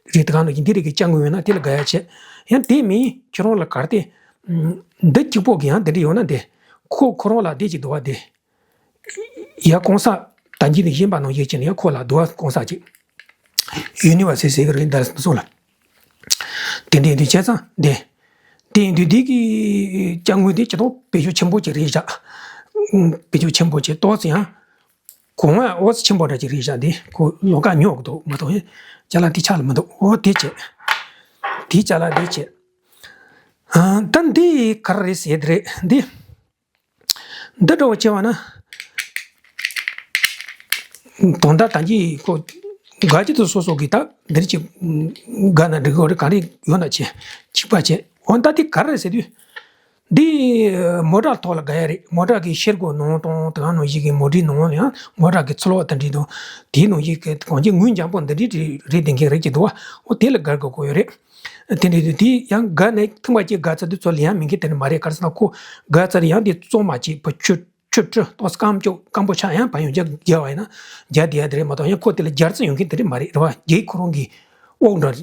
རེད། དེ་གང་ལ་ཡིན་འདིའི་རིགས་ཀྱི་ཅ་དངོས་ཡོད་ན་དེ་ལ་དགའ་ཡ་བྱས། ཡང་དེ་མིན་ཁྱོད་རང་ལ་གར་ཏེ། འདི་གཅིག་པོ་གི་ཡང་འདི་འདྲ་ཡོད་ན་དེ། ཁོ་ཁོ་རང་ལ་བདེ་ཅིག་འདུག་བ་དེ། ཡ་གོང་ས་ད་འཇིག་ནི་གཞན་པ་ནང་བཞིན་བྱས་ནས་ཡ་ཁོ་ལ་འདུག་བ་གོང་ས་ཅིག་ཡུ་ནི་ཝར་སལ་ཟེར་གི་རེད་འདི་ཚོ་ལ། དེ་འདྲ་འདི་བྱས་ཙང་དེ། དེ་ཡིན་དུས་འདི་གི་ཅ་དངོས་དེ་ཅི་ཐོག་བེད་སྤྱོད་ཆེན་པོ་ཅིག་རེད་བཞག་བེད་སྤྱོད་ཆེན་པོ་ཅིག་ཏོག་ཙམ་ཡང་གོང་ཨ་ཨོ་ཙི་ཆེན་པོ་འདྲ་ཅིག་རེད་བཞག་འདི་ཁོ་ལོགས་ཀ་ཉོག་གི་འདུག་མ་གཏོགས་ཡིན་ཅ་ལག་དེ་ཆགས་ལ་མི་འདུག་འོ་དེ་བྱས། དེ་ཅ་ལག་དེ་བྱས། ཨ། ད་འདི་ག་རེ་རེད་ཟེར་དེ་རེད་འདི། འདི་འདྲ་བོ་བྱས་པ་ན། དོན་དག་ད་གིན་ཁོ་སྒ་ཅི་ཐུ་སོ་སོ་གི་ད་འདིར་ཅིག་སྒ་ན་འགྲིག་གི་རེད། ག་རེ་ཡོད་ན་བྱས་གཅིག་པ་བྱས། འོ་ད་འདི་ག་རེ་རེད་ཟེར་དུས། འདི་མོ་ཊ་ཐོག་ལ་སྒ་ཡ་རེད། མོ་ཊ་གི་ཤེལ་སྒོ་ནང་དང་དེ་ག་ནང་བཞིན་གི་མོ་ཊའི་ནང་ལ་ཡང་མོ་ཊ་གི་ཚུར་ལོག་དེ་འདྲ་དང་དེའི་ནང་བཞིན་གི་གང་ཅི་དངུལ་འཇམ་པོ་འདི་འདྲ་རེད་བསྡད་མཁན་རེད་ཀྱི་འདུག་བ། འོ་དེ་ལ་སྒར་དགོས་ཀྱི་ཡོད་རེད། དེ་འདྲ་དུས་དེ་ཡང་སྒར་ནས་ཐེངས་མ་གཅིག་སྒར་ཚར་དུས་ཚོད་ལ་ཡང་མི་འགལ་དེ་འདྲ་མ་རེད། ག་རེ་ཟེར་ན་ཁོ་སྒར་ཚར་ཡང་དེ་བཙོ་མ་བྱེད་པ་ཆུ་ཆུ་བྲི་ཏོག་སྐམ་ཅོག་སྐམ་པོ་ཆགས་ཡང་བ་ཡོང་རྒྱ་རྒྱ་བ་ཡིན་ན་རྒྱ་དེ་ཡ་དེ་རེད་མ་གཏོགས་ཡང་ཁོ་དེ་ལ་རྒྱར་ཚ་ཡོང་མཁན་དེ་འདྲ་མ་རེད་རེད་བ། རྒྱའི་ཁོ་རང་གི་དབུགས་འདྲ་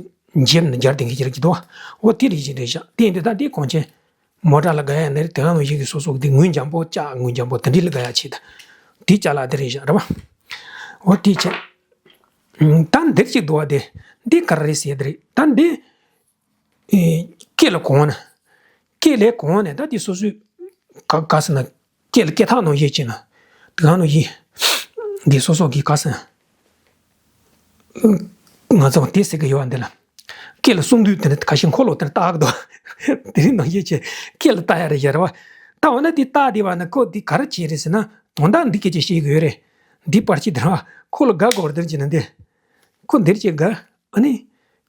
འཇེབ་ནས་རྒྱར་དེ་འགའ་ཅིག་རེད་ཀྱི་འདུག་འོ་དེ་རེད་ཅིག་རེད་ཤག་དེ་ཡིན་དུས་ད་དེ་གོང་ཆེན་མོ་ཊ་ལ་སྒ་ཡ་ནི་དེ་ག་ནང་བཞིན་གྱི་སོ་སོ་གི་དེ་དངུལ་འཇམ་པོ་ལྕགས་དངུལ་འཇམ་པོ་དེ་འདྲ་ལ་སྒ་ཡ་ཆེད་དུ་དེ་ཅ་ལག་དེ་རེད་ཤག་རེད་བ། འོ་དེ་ཆེད་ད་འདིར་ཅིག་འདུག་བ། དེ་འདི་ག་རེ་རེད་ཟེར་དེ་རེད། ད་འདི་ཨེ། སྐེ་ལ་གོན་ནས། སྐེ་ལ་གོན་ནས་ད་དེ་སོ་སོའི་ག་ག་ཟེར་ན། སྐེ་ལ་སྐེ་ཐག་ནང་བཞིན་བྱས་ན། དེ་ག་ནང་བཞིན། འདི་སོ་སོ་གི་ག་ཟེར་ན། ང་ཚོ་དེ་ཟེར་གི་ཡོད་བ་འདི་ལ། སྐེ་ལ་གསུང་དུས་དེ་འདྲ་ཁ་ཤས་འཁོར་ལོ་དེ་འདྲ་བཏགས་འདུག་དེ་ནང་བཞིན་བྱས་སྐེ་ལ་བཏགས་ཡ་རེད་ཡ་རེད་བ། ད་འོ་ན་དེ་བཏགས་དེ་བ་ན་ཁོ་དེ་ག་རེ་བྱས་རེད་ཟེར་ན། དོན་དག་འདི་སྐད་ཆ་བཤད་གི་ཡོད་རེད། འདི་པར་ཆས་དེ་ར་བ། ཁོ་ལ་དགའ་དགོས་རེད་དེར་བྱས་ན་འདི། ཁོ་འདིར་བྱས་དགའ། ཨ་ནི།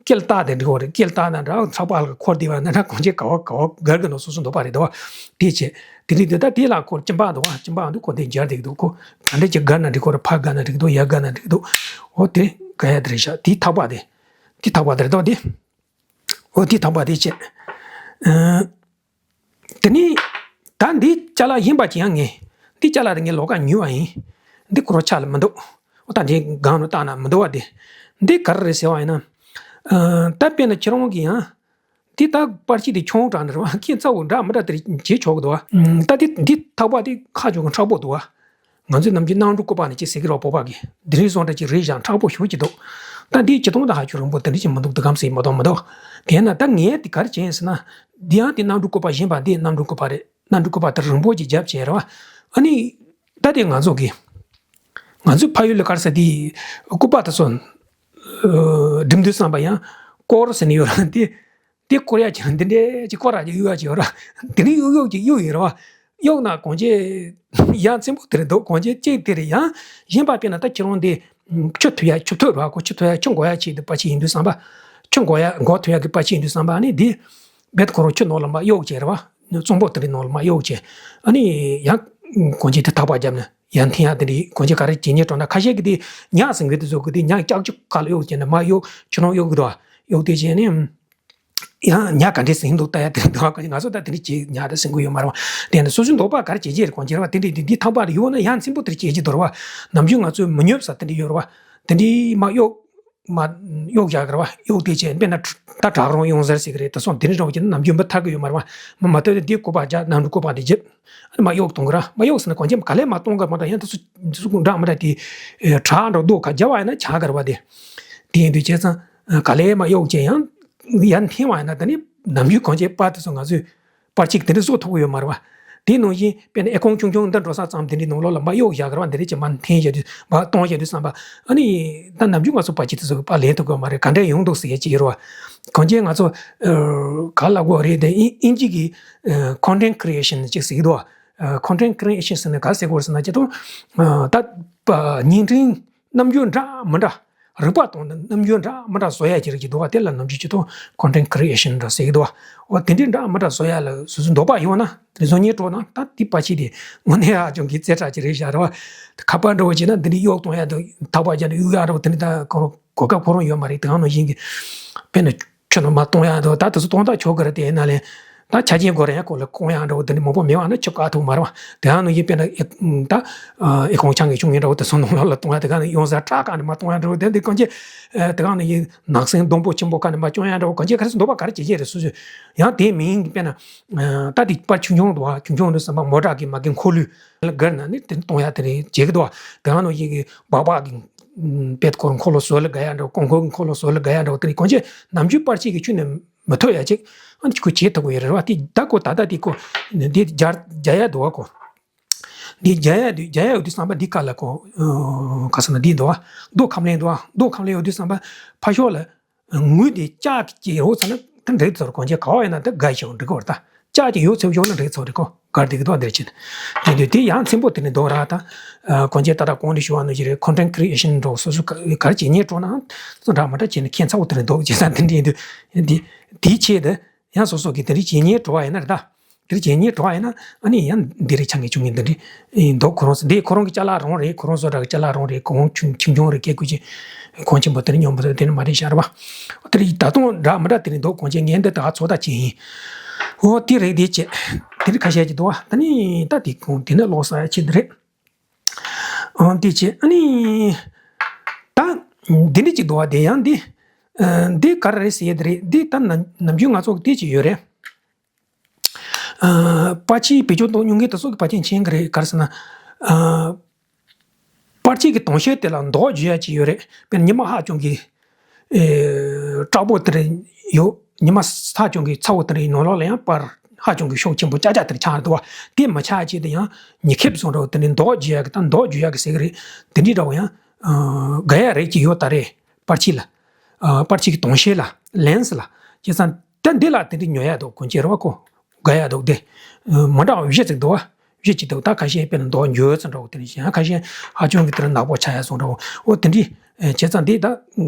སྐེ་ལ་བཏགས་དེ་འགྲིག་གི་རེད། སྐེ་ལ་བཏགས་ན་འདྲ་ཚགས་པར་ལ་འཁོར་བསྡད་པ་ན་འདྲ་གང་བྱེད་ག་བ་ག་བ་སྒར་གི་ནང་སོ་སོ་འདོད་པ་རེད་དོ། དེ་བྱས། དེ་རིང་དེ་ལྟ་དེ་ལ་འཁོར་སྐྱིན་པ་འདུག་བ། སྐྱིན་པ་འདུག་ཁོ་དེ་སྦྱར་བསྡད་ཀྱི་འདུག་ཁོ་ག་འདྲ་ཅིག་སྒར་ན་འགྲིག་གི་རེད། ཕར་སྒར་ན་འགྲིག་གི་འདུག་ཡར་སྒར་ན་འགྲིག་གི་འདུག་འོ་དེ་སྒར་ཡ་དེ་རེད་ཤག་དེ་ཐག་པ་དེ། དེ་ཐག་པ་དེ་རེད་དོ་དེ། འོ་དེ་ཐག་པ་དེ་བྱས། ཨ། དེ་ནས་ད་འདི་ཅ་ལག་གཞན་པ་ཅིག་ཡང་ངས། འདི་ཅ་ལག་དེ་ངས་ལོགས་ཀ་ཉོས་པ་ཡིན། འདི་ཁོ་རང་ཆགས་ལ་མི་འདུག་འོ་ད་འདི་སྒང་ནང་བཏགས་ན་མི་འདུག་བ་དེ། འདི་ག་རེ་རེད་ཟེར་བ་ཡིན་ན། ཨ། ད་དཔེར་ན་ཁྱེད་རང་གིས་ཡང་། འདི་ད་པར་ཆས་དེ་ཆུང་དྲགས་ནི་རེད་བ། ཁྱེད་རྩ་བོ་འདྲ་མི་འདྲ་དེ་རེད་བྱེད་ཆོག་གི་འདུག་བ། ད་འདི་འདི་ཐག་པ་དེ་ཁ་ཆོག་གི་མཁྲེགས་པོ་འདུག་བ། ང་ཚོས་ནམ་རྒྱུན་གནམ་གྲུ་སྐུད་པ་ནས་ཅིག་ཟེར་གི་རེད་བ། བོད་པ་གིས་འདི་རིང་བཟོ་འདྲ་ཅིག་རེད་བཞག་མཁྲེགས་པོ་ཞེ་པོ་ཅིག་འདུག་ད་འདིའི་ཆེ་མཐོང་ད་ཧ་ཅང་རིང་པོ་དེ་འདྲ་ཅིག་མི་འདུག་འདི་གམ་ཟེར་མ་གཏོགས་མི་འདུག་དེས་ན་ད་ངས་འདི་ག་རེ་བྱས་ཡིན་ཟེར་ན། འདི་ཡང་དེ་གནམ་གྲུ་སྐུད་པ་གཞན་པ་འདི་གནམ་གྲུ་སྐུད་པ་རེད། གནམ་གྲུ་སྐུད་པ་དེ་རིང་པོ་ཅིག་བརྒྱབ་བྱས་རེད་བ། ཨ་ནི། ད་དེ་ང་ཚོ་གི། ང་ཚོའི་ཕ་ཡུལ་ལ་ག་རེ་ཟེར་དེ། སྐུད་པ་དེ་ཚོ། འགྲིམ་དུས་བསམ་པ་ཡང་། སྐོར་ཟེར་ནི་ཡོད་ར་འདི། དེ་སྐོར་ཡ་ཅིག་འདི་འདྲས་ཅིག་སྐོར་ར་ཅིག་གཡུག་ཡ་ཅིག་ཡོད་ར། དེ་ནི་གཡུག་གཡུག་ཅིག་གཡུག་ཡིན་ར་བ། གཡུག་ན་གོང་ཆེ་ཡ་ཚིམ་པོ་དེ་རེད་འདུག་གོང་ཆེ་གཅིག་དེ་རེད། ཡང་གཞན་པ་དཔེར་ན་ད་ཁྱེད་རང་འདི་ཆུ་ཐུབ་ཡ་ཆུ་ཐུབ་ར། ཁོ་ཆུ་ཐུབ་ཡ་ཆུ་འགོ་ཡ་ཆེད་དུ་པར་ཆས་ཡིན་དུས་བསམ་པ། ཆུ་འགོ་ཡ་འགོ་ཐུབ་ཡ་གི་པར་ཆས་ཡིན་དུས་བསམ་པ་ནི་འདི། རྦད་ཁོ་རང་ཆུ་ནང་ལ་མར་གཡུག་བྱས་ར་བ། གཙང་པོ་དེ་འདྲའི་ནང་ལ་མར་གཡུག་བྱས། ཨ་ནི་ཡང་གོང་ཆེ་དེ་ཐག་པ་བརྒྱབ་ནས་ཡར་འཐེན་ཡ་དེ་འདྲའི་གོང་ཆེ་ག་རེ་བྱེད་ཉེན་འགྲོ་ན། ཁ་ཤས་ཀྱི་དེ་ཉག་ཟིན་གི་དེ་ཚོ་གི་དེ་ཉག་ཀྱག་ཀྱུག་ཁ་ལ་གཡུག་བྱས་ནས་མར་གཡུག་ཆུ་ནང་གཡུག་གི་འདུག་གཡུག་དེ་བྱས་ནས། ཡང་ཉག་ག་འདྲས་ཟིན་འདུག་ལྟ་ཡ་དེ་འདུག་ང་ཚོ་ད་དེ་འདྲ་བྱེད་ཉག་དེ་ཟིན་གི་ཡོད་མ་རེད་བ། དེ་ནི་སོ་སོའི་འདོད་པ་ག་རེ་བྱེད་ཀྱི་རེད། གོང་ཆེ་རེད་བ། དེ་འདྲས་དེ་འདི་ཐག་པ་རེ་གཡུག་ན་ཡང་ཚིམ་པོ་དེར་བྱེད་ཀྱི་འདུག་རེད་བ། ནམ་རྒྱུན་ང་ཚོས་མི་ཉོབ་ས་དེ་འདྲས་ཡོད་རེད་བ། དེ་འདྲས་མར་གཡུག་མར་གཡུག་བཞག་གི་རེད་བ། གཡུག་དེ་བྱས་དཔེར་ན་ད་བྲག་རོང་གཡུག་ཟེར་ཟེར་གི་རེད། དེ་སོང་དེ་འདྲས་འདྲ་བོ་བྱས་ན་ནམ་རྒྱུན་མི་ཐར་གི་ཡོད་མ་རེད་བ། མི་མ་ཐར་དེ་འདི་སྐུད་པ་རྒྱག་གནམ་གྲུ་སྐུད་པ་དེ་བརྒྱབ། ཨ་ནི་མར་གཡུག་གཏོང་གི་ར། མར་གཡུག་ཟེར་ན་གོང་ཆེ་ག་ལེར་མར་གཏོང་གི་མ་གཏོགས་ཡང་དེ་ཚོ་འདྲ་མི་འདྲ་དེ། བྲག་འདྲ་རྡོ་ཁ་རྒྱབ་བ་ཡིན་ན་ཆགས་གི་རེད་བ་དེ། དེ་ཡིན་དུས་བྱས་ཙང་ག་ལེར་མར་གཡུག་བྱས་ཡང་ཡར་འཐེན་པ་ཡིན་ན་ད་ནི་ནམ་རྒྱུན་གོང་ཆེ་པར་དེ་ཚོ་ང་ཚོས་པར་ཆས་དེ་འདྲ་བཟོ་ཐུབ་ཀྱི་ཡོད་མ་རེད་བ། དེ་ནང་བཞིན་དཔེར་ན་ཨེ་ཁུང་ཆུང་ཆུང་འདི་འགྲོ་ས་ཙམ་དེ་འདྲའི་ནང་ལོགས་ལ་མར་གཡུག་བཞག་གི་རེད་བ། འདི་འདྲ་ཅིག་མར་འཐེན་བཞག་དུས་མར་གཏོང་བཞག་དུས་བསམ་པ། ཨ་ནི་ད་ནམ་རྒྱུན་ང་ཚོ་པར་ཆས་དེ་ཚོ་གི་པར་ལེན་ཐུབ་ཀྱི་ཡོད་མ་རེད། ག་འདྲས་ཡོང་འདུག་ཟེར་ཡ་ཅིག་ཡོད་རེད་བ། གོང་ཆེ་ང་ཚོ་ག་ལབ་དགོས་རེད་དེ། ཨིན་ཨིན་ཇི་གི་content creation ཅིག་ཟེར་གྱི་འདུག་བ། content creation ཟེར་ན་ག་ཟེར་དགོས་ཟེར་ན་ཅི་ཐོག་ད་བརྙན་འཕྲིན་རྣམ་འགྱུར་འདྲ་མི་འདྲ། རིག་པ་དང་རྣམ་འགྱུར་འདྲ་མི་འདྲ་བཟོ་ཡ་ཅིག་རེད་ཀྱི་འདུག་བ། དེ་ལ་ནམ་རྒྱུན་ཅི་ཐོག་content creation འདྲ་ཟེར་གྱི་འདུག་བ། འོ་དེ་འདྲའི་འདྲ་མི་འདྲ་བཟོ་ཡ་ལ་སོ་སོའི་འདོད་པ་ཡོད་ན་དེ་བཟོ་སྙིང་བྲོ་ན་ད་དེ་པར་ཆས་དེ་དངོས་གནས་ཧ་ཅང་གི་རྩེ་གྲས་ཅིག་རེད་བཞག་རེད་བ། ཁ་པར་འདྲ་བོ་བྱས་ན་འདི་འདྲའི་གཡོག་གཏོང་ཡ་དང་ཐག་པ་རྒྱབ་ནས་གཡུག་ཡ་འདྲ་བོ་དེ་འདྲ་ད་ཁོ་རང་གོ་སྐབས་ཁོ་རང་ཡོད་མ་རེད། དེ་གང་ནང་བཞིན་གྱི་དཔེར་ན་ཁྱོད་རང་མར་གཏོང་ཡ་འདྲ་བོ་ད་དེ་ཚོ་གཏོང་ཐག་ཆོད་གི་རེད། དེ་ཡིན་ན་ལས་ད་ཆ་རྐྱེན་དགོས་རེད། ཡང་ཁོ་ལ་གཏོང་ཡ་འདྲ་བོ་དེ་འདྲ་མང་པོ་མེད་པ་ན་ཁྱོད་བཀག་ཐུབ་མ་རེད་བ། དེ་གང་ནང་བཞིན་དཔེར་ན་ཨེ་ད་ཨེ་ཁུང་ཆང་གི་ཆུང་ངུ་འདྲ་བོ་དེ་ཚོ་ནང་ལོགས་ལ་གཏོང་ཡ་དེ་གང་ནང་གཡུག་ས་སྐྲག་ག་ནས་མར་གཏོང་ཡ་འདྲ་བོ་དེ་འདི་གང་ཅི་དེ་གང་ནང་བཞིན་ནགས་གསེང་སྡོང་པོ་ཆེན་པོ་ཁ་ནས་མར་གཏོང་ཡ་འདྲ་བོ་གང་ཅི་ག་རེ་ཟེར་འདོད་པ་ག་རེ་བྱེད་ཀྱི་རེད། སོ་སོས་ཡང་དེ་མིན་དཔེར་ན་ད་དེ་པར་ཆུང་ཆུང་འདུག་བ། ཆུང་ཆུང་འདུག་བསམ་པ་མོ་ཊ་གི་མ་གི་འཁོར་ལོས་སྒར་ན་ནི་དེ་གཏོང་ཡ་དེ་རེད་བྱེད་ཀྱི་འདུག་བ། དེ་གང་ནང་བཞིན་གྱི་སྦག་སྦག་གི་པད་ཁོར་འཁོར་ལོ་བཟོ་ལ་དགའ་ཡ་འདྲ་བོ། གོང་འཁོར་འཁོར་ལོ་བཟོ་ལ་དགའ་ཡ་འདྲ་བོ་དེ་རིང་གོང་ཆེ་ནམ་རྒྱུན་པར་ཆས་ཀྱི་ཁྱོན་ནས་ མི་ཐུབ་ཡ་ཅིག་ཨ་ནི་ཁོ་བྱེད་ཐུབ་ཀྱི་ཡོད་རེད་བ། དེ་ད་ཁོ་ད་ལྟ་དེ་ཁོ་འདི་རྒྱ་རྒྱ་ཡ་འདུག་བ། ཁོ་འདི་རྒྱ་ཡ་འདུག་རྒྱ་ཡ་འདུག་བསམ་པ་འདི་ག་ལ་ཁོ་ག་ཟེར་ན་འདི་འདུག་བ། རྡོ་ཁམ་ལེན་འདུག་བ། རྡོ་ཁམ་ལེན་འདུག་བསམ་པ་ཕར་ཕྱོགས་ལ། དངུལ་དེ་ལྕགས་ཀྱི་ཡོད་ཚར་ན་ད་འགྲིག་ཚར། གོང་ཆེན་ག་བ་ཡིན་ན་ད་དགའ་ཞིང་འགྲིག་གི་བར་ད་ལྕགས་ཀྱི་ཡོད་ཚར་ཡོད་ན་འགྲིག་ཚར་འགྲིག་གོ་གར་འགྲིག་གི་འདུག་འདིར་ཕྱིན། དེ་དུས་དེ་ཡང་ཚན་པོ་དེ་ནས་འདུག་ར་ད། གོང་ཆེན་ད་ལྟ་གོང་དུ་ཞུ་བ་ནང་བཞིན་རེད། content creation འགྲོ་སོ་སོ་ག་གར་བྱེད་ཉེན་འགྲོ་ན་སོ་འདྲ་མ་འདྲ་བྱས་ནས་ཁྱད་མཚར་པོ་དེ་ནས་འདུག་བྱས་ཙང་དེ་འདྲ་ཡིན་དུས་དེ་དེའི་ཆེད་དུ་ཡང་སོ་སོ་གི་དེ་འདྲ་བྱེད་ཉེན་འགྲོ་བ་ཡིན་ན་རེད་ད། དེར་བྱས་ཉེས་གྲོགས་ཡིན་ན་ཨ་ནི་ཡང་འདི་རེད་ཆ་ངེས་བྱུང་ངེས་འདི་འདྲི་འདུག་ཁོ་རང་ཚོ་འདི་ཁོ་རང་གི་ཅ་ལག་རང་རེད། ཁོ་རང་བཟོ་གྲྭ་གི་ཅ་ལག་རང་རེད། གོང་ཆུང་ཆུང་ཆུང་རེད། སྐད་ཁུ་ཆེ་གོང་ཆེན་པོ་དེ་ནི་ཉོན་པོ་དེ་ནི་མ་རེད་ཤག་རེད་པ། དེ་རིགས་ད་དུང་འདྲ་མི་འདྲ་དེ་རིགས་འདུག་གོང་ཆེན་ངས་འདི་ད་ཚོད་ལྟ་བྱས་ཡིན། འོ་དེ་རེད་དེ་བྱས་དེ་རིགས་ཁ་ཤས་ཀྱི་འདུག་ད་ནི་ད་དེ་གོང་དེ་ནི་ལོག་ས་ཡ་ཆེ་འདི་རེད། འོ་དེ་བྱས་ཨ་ནི་ད་འདི་འདྲི་ཅིག་འདུག་བ། དེ་ཡང་འདི་འདི་ག་རེ་རེད་ཟེར་ཡ་དེ་རེད། འདི་ད་ནམ་རྒྱུན་ང་ཚོ་གི་དེ་ཅིག་ཡོད་རེད། པར་ཆས་བེད་སྤྱོད་གཏོང་མྱོང་མཁན་དེ་ཚོ་གི་ཕལ་ཆེར་མཁྱེན་གྱི་རེད། ག་རེ་ཟེར་ན། པར་ཆས་ཀྱི་དོན་ཤེས་དེ་ལ་མདོག་བརྗོད་ཡ་ཅིག་ཡོད་རེད། དཔེར་ན་ཉི་མ་ཧ་ཅང་གི་དྲག་པོ་དེ་འདྲ་ཡོད། ཉི་མ་ཧ་ཅང་གི་ཚ་བོ་དེ་འདྲ་ཡི་ནང་ལོགས་ལ་ཡང་པར་ཧ་ཅང་གི་ཤུགས་ཆེན་པོ་ཅག་ཅག་དེ་འདྲ་ཆགས་འདུག་བ། དེ་མ་ཆགས་ཆེད་དུ་ཡང་ཉི་ཁེབས་བཟོ་འདྲ་བོ་དེ་འདྲ་མདོག་བརྗོད་ཡ་གི་ད་མདོག་བརྗོད་ཡ་གི་ཟེར་གི་རེད། དེ་འདྲའི་འདྲ་བོ་ཡང་དགའ་ཡ་རེད་ཅིག་ཡོད་ད་རེད། པར་ཆས་ལ། པར་ཆས་ཀྱི་དོན་ཤེས་ལ་ལེན་སི་ལ། བྱས་ཙང་ད་འདི་ལ་དེ་འདྲའི་ཉོ་ཡ་འདུག་གོན་ཆས་རེད་བ། ཁོ་དགའ་ཡ་འདུག་དེ་མ་འདྲ་བ་བཞི་ཅིག་འདུག་བ། བཞི་ཅིག་འདུག་ད་ཁ་ཤས་དཔེར་ན་མདོག་འགྱུར་ཙམ་འདྲ་བོ་དེ་འདྲ་ཞིག་ཡང་ཁ་ཤས་ཧ་ཅང་གི་དེར་ནག་པོ་ཆགས་ཡ་སོང་འདྲ་བོ། འོ་དེ་འདྲའི་བྱས་ཙང་འདི་ད་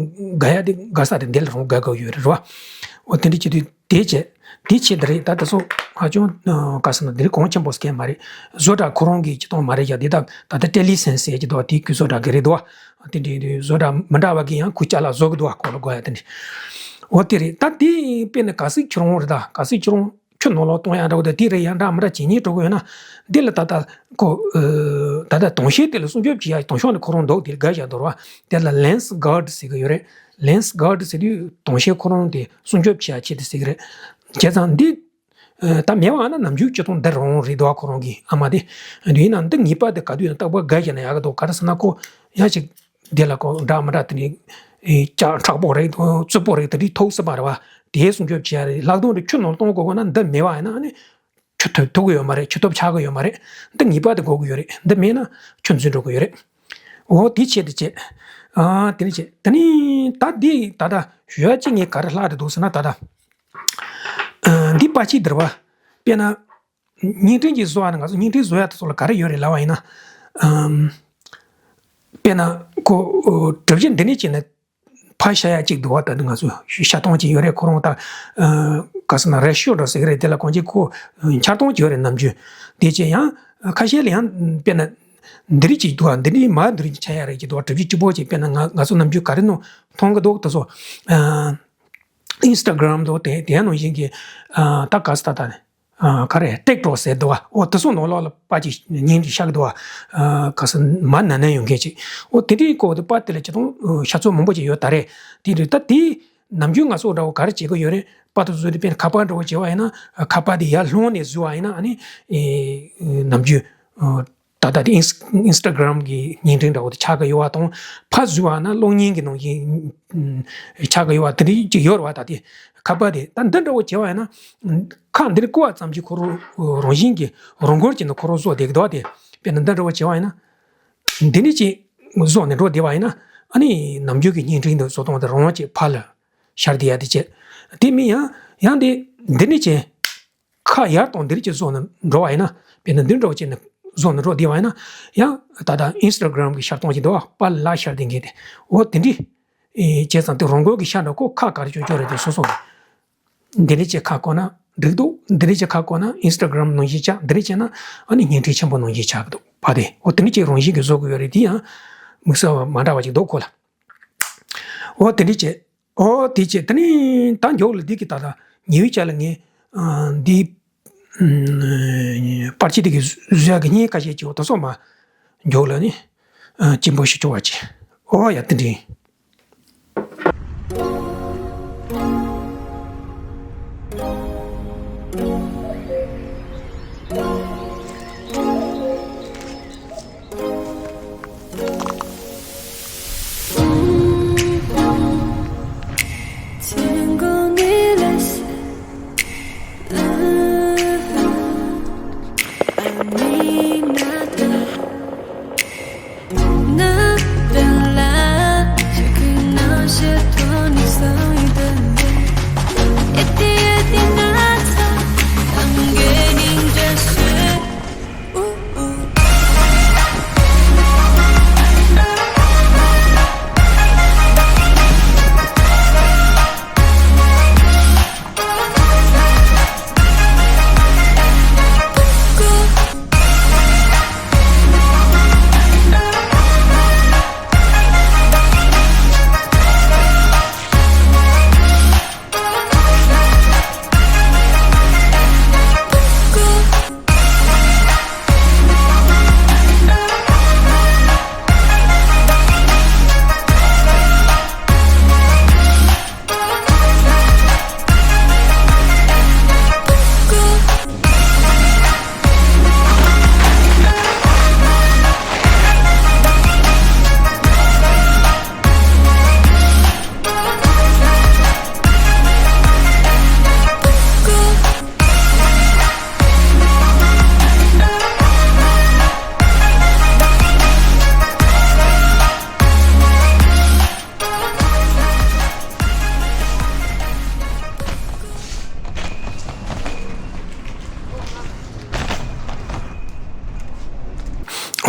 དགའ་ཡ་དེ་དགའ་ས་དེ་འདི་ལ་རང་དགའ་དགའ་ཡོད་རེད་བ། འོ་དེ་འདྲའི་བྱེད་དུས་དེ་བྱས་དེ་བྱེད་དེ་རེད། ད་དེ་ཚོ་ཧ་ཅང་ག་ཟེར་ན་འདི་རིགས་གོང་ཆེན་པོ་སྐད་མ་རེད། བཟོ་གྲྭ་ཁོ་རང་གི་སྤྱི་སྟངས་མ་རེད་ཡ། འདི་ད་ད་ལྟ་ཏེ་ལི་སན་སི་ཟེར་གྱི་འདུག་བ། དེ་ཁོའི་བཟོ་གྲྭ་གི་རེད་འདུག་བ། དེ་འདྲའི་བཟོ་གྲྭ་མི་འདྲ་བ་གི་ཡང་ཁོའི་ཅ་ལག་བཟོ་གི་འདུག་བ། ཁོ་ལ་དགོས་ཡ་དེ་འདྲ། འོ་དེ་རེད། ད་དེ་དཔེར་ན་གལ་སྲིད་ཁྱོད་རང་རེད་ད། གལ་སྲིད་ཁྱོད་རང་ཁྱོད་ནང་ལོགས་གཏོང་ཡ་འདྲ་བོ་དེ་དེ་རེད། ཡང་འདྲ་མི་འདྲ་བྱེད་ཉེན་འགྲོ་གི་ཡོད་ན་འདི་ལ་ད་ལྟ་ཁོ་ད་ལྟ་དོན་ཤེས་དེ་ལ་སྲུང་སྐྱོབ་བྱེད་ཡ་དོན་ཤོག་ནི་ཁོ་རང་འདུག་དེ་དགའ་བཞག་འདུག་བ། དེ་ལ་ལེན་སི་གཱར་ཌི་ཟེར་གི་ཡོད་རེད། ལེན་སི་གཱར་ཌི་ཟེར་དུས་དོན་ཤེས་ཁོ་རང་དེ་སྲུང་སྐྱོབ་བྱེད་ཡ་ཆེད་དུ་ཟེར་གི་རེད། བྱས་ཙང་འདི་ད་མེད་པ་ན་ནམ་རྒྱུན་སྤྱི་སྟངས་འདི་རང་རེད་འདུག་བ། ཁོ་རང་གི་ཨ་མ་དེ་འདི་ཡིན་ན་འདི་ངེས་པར་དུ་ག་དུས་ཡང་རྟག་པར་དགའ་བཞག་ན་ཡག་གི་འདུག་ག་རེ་ཟེར་ན་ཁོ་ཡ་ཅིག་དེ་ལ་ཁོ་འདྲ་མི་འདྲ་དེ་འདྲའི་ཨེ་ལྕགས་མཁྲེགས་པོ་རེད་དང་རྩུབ་པོ་རེད། དེ་འདྲའི་ཐོག་སྲིད་པ་རེད་བ། དེའི་སྲུང་སྐྱོབ་བྱེད་ཡ་རེད། ལྷག་དོན་དུ་ཁྱོད་ནང་གཏོང་དགོས་ན་འདི་མེད་པ་ཡིན་ན་ཨ་ནི་ཁྱོད་ཐུབ་ཐུབ་ཀྱི་ཡོད་མ་རེད། ཁྱོད་ཐོབ་ཆགས་ཀྱི་ཡོད་མ་རེད། འདི་ངེས་པར་དུ་དགོས་ཀྱི་ཡོད་རེད། འདི་མེད་ན་ཁྱོད་འཛུལ་འགྲོ་གི་ཡོད་རེད། འོ་དེའི་ཆེད་དུ་བྱས། ཨ་དེ་ནི་བྱས་དེ་ནི་ད་འདི་ད་ལྟ་ཞུ་ཡ་གཅིག་ངས་ག་རེ་ལྷག་རེད་འདུག་ཟེར་ན་ད་ལྟ་ཨ་འདི་པར་ཆས་འདིར་བ་དཔེར་ན། བརྙན་འཕྲིན་གྱི་བཟོ་བ་ནི་ང་ཚོ་བརྙན་འཕྲིན་བཟོ་ཡ་དེ་ཚོ་ལ་ག་རེ་ཡོད་རེད་ལབ་པ་ཡིན་ན། ཨམ། དཔེར་ན་ཁོ་གྲུབ་ཆ་འདི་ནས་བྱས་ན་ཕར་བཞག་ཡ་གཅིག་འདུག་བ། ད་ནི་ང་ཚོ་བཞག་སྟངས་གཅིག་ཡོད་རེད། ཁོ་རང་ད་ག་ཟེར་ན་རེ་ཤིའོ་འདྲ་ཟེར་གི་རེད། དེ་ལ་གོང་ཆེ་ཁོ་འཆར་སྟངས་གཅིག་ཡོད་རེད། ནམ་རྒྱུན་དེ་བྱས་ཡང་ཁ་ཤས་ལ་ཡང་དཔེར་ན་འདི་རིགས་གཅིག་འདུག་བ། འདི་ནས་མར་འདི་རིགས་ཆགས་ཡ་རེད་ཀྱི་འདུག་བ། གྲུབ་ཆ་གཅིག་པོ་གཅིག་དཔེར་ན་ང་ང་ཚོ་ནམ་རྒྱུན་ག་རེ་ནང་མཐོང་གི་འདུག་དེ་ཚོ་ཨ་ཨིན་སི་ཊ་གྷ་རམ་འདུག་དེ་དེ་ནང་བཞིན་གྱི་ཨ་ད་ག་ཟེར་ད་ད་ནི། ཨ་ག་རེ་ཊིག་ཊོག་ཟེར་འདུག་བ། འོ་དེ་ཚོ་ནང་ལོགས་ལ་པར་ཅིག་བརྙན་ཅིག་ཤར་གི་འདུག་བ། ཨ་ག་ས་མ་ན་ན་ཡོང་མཁན་ཅིག་འོ་དེ་འདྲའི་སྐོར་དུ་པར་དེ་ལ་ཅི་ཐོང་ཤར་ཚོད་མང་པོ་ཅིག་ཡོད་ད་རེད། དེ་འདྲ་ད་དེ་ནམ་རྒྱུན་ང་ཚོ་འདྲ་བོ་ག་རེ་བྱེད་ཀྱི་ཡོད་རེད། པར་དུ་བཟོས་ཏེ་དཔེར་ན་ཁ་པར་འདྲ་བོ་བྱེད་པ་ཡིན་ན་ཁ་པར་དེ་ཡར་སློང་ནས་བཟོས་པ་ཡིན་ན་ཨ་ནི་ཨེ་ནམ་རྒྱུན་ད་ལྟ་དེ་ཨིན་སི་ཨིན་སི་ཊ་གྷ་རམ་གྱི་བརྙན་འཕྲིན་འདྲ་བོ་དེ་ཆགས་ཀྱི་ཡོད་པ་དང་ཕར་བཟོས་པ་ན་གློག་བརྙན་གྱི་ནང་བཞིན་ཆགས་ཀྱི་ཡོད་པ་དེ་འདྲ་ཅིག་ཡོད་རེད་བ། ད་དེ་ཁ་པར་དེ་ད་འདི་འདྲ་བོ་བྱེད་པ་ཡིན་ན། ཁ་འདིར་བཀོད་པ་ཙམ་གྱིས་ཁོ་རང་རང་བཞིན་གྱིས་རང་འཁོར་གྱིས་ནི་ཁོ་རང་བཟོ་བསྡད་ཀྱི་འདུག་སྟེ། དཔེར་ན་འདི་འདྲ་བོ་བྱས་པ་ཡིན་ན། འདི་ནས་ཅིག་བཟོ་ནས་འགྲོ་བསྡད་པ་ཡིན་ན་ཨ་ནི་ནམ་རྒྱུན་གྱི་བརྙན་འཕྲིན་འདི་བཟོ་སྟངས་དེ་རང་དབང་ཅིག་ཕར་ལ་ཤར་བསྡད་ཡ་དེ་བྱས། དེ་མིན་ཡང་ཡང་དེ་འདི་ནས་ཅིག་ཁ་ཡར་གཏོང་འདིར་ཅིག་བཟོ་ནས་འགྲོ་བ་ཡིན་ན། དཔེར་ན་འདི་འདྲ་བོ་བྱས་ནས་བཟོ་ནས་འགྲོ་བསྡད་པ་ཡིན་ན་ཡང་ད་ལྟ་ཨིན་སི་ཊ་གྷ་རམ་གྱི་ཤར་གཏོང་ཅིག་འདུག་བ། པར་ལ་ཤར་བསྡད་མཁན་དེ། འོ་དེ་འདྲ། ཨེ་བྱས་ཙང་དེ་རང་འཁོར་གྱིས་ཤར་འགྲོ་ཁོ་ཁ་ག་རེ་ཅོ་ཅོ་རེད་དེ་སོ་སོ་རེད། འདི་ནས་ཅིག་ཁ་བཀོད་ན་འགྲིག་འདུག་འདི་ནས་ཅིག་ཁ་བཀོད་ན་ཨིན་སི་ཊ་གྷ་རམ་ནང་བཞིན་ཆགས། འདི་ནས་བྱས་ན་ཨ་ནི་བརྙན་འཕྲིན་ཆེན་པོ་ནང་བཞིན་ཆགས་ཀྱི་འདུག་བ། དེ་འོ་དེ་ནས་ཅིག་རང་བཞིན་གྱིས་བཟོ་དགོས་ཡོད་རེད། དེ་ཡང་དམིགས་བསལ་བ་མ་འདྲ་བ་ཅིག་འདུག་ཁོ་ལ། འོ་དེ་འདྲ་བྱས། འོ་དེ་བྱས་དེ་ནས་ད་མགྱོགས་ལ་འདི་གི་ད་ལྟ་ཉི་འོད་ཅག་ལ་ངས་ཨ་འདི་ཨ་པར་ཆས་དེ་གི་བཟོ་ཡག་གི་བརྙན་ཁ་ཤས་ཅིག་འོ་དེ་ཚོ་མ་མགྱོགས་ལ་ནི་ཨ་སྤྱན་འབུལ་ཞུ་ཆོག་པ་བྱས། འོ་ཡ་དེ་འདྲ་ཡིན།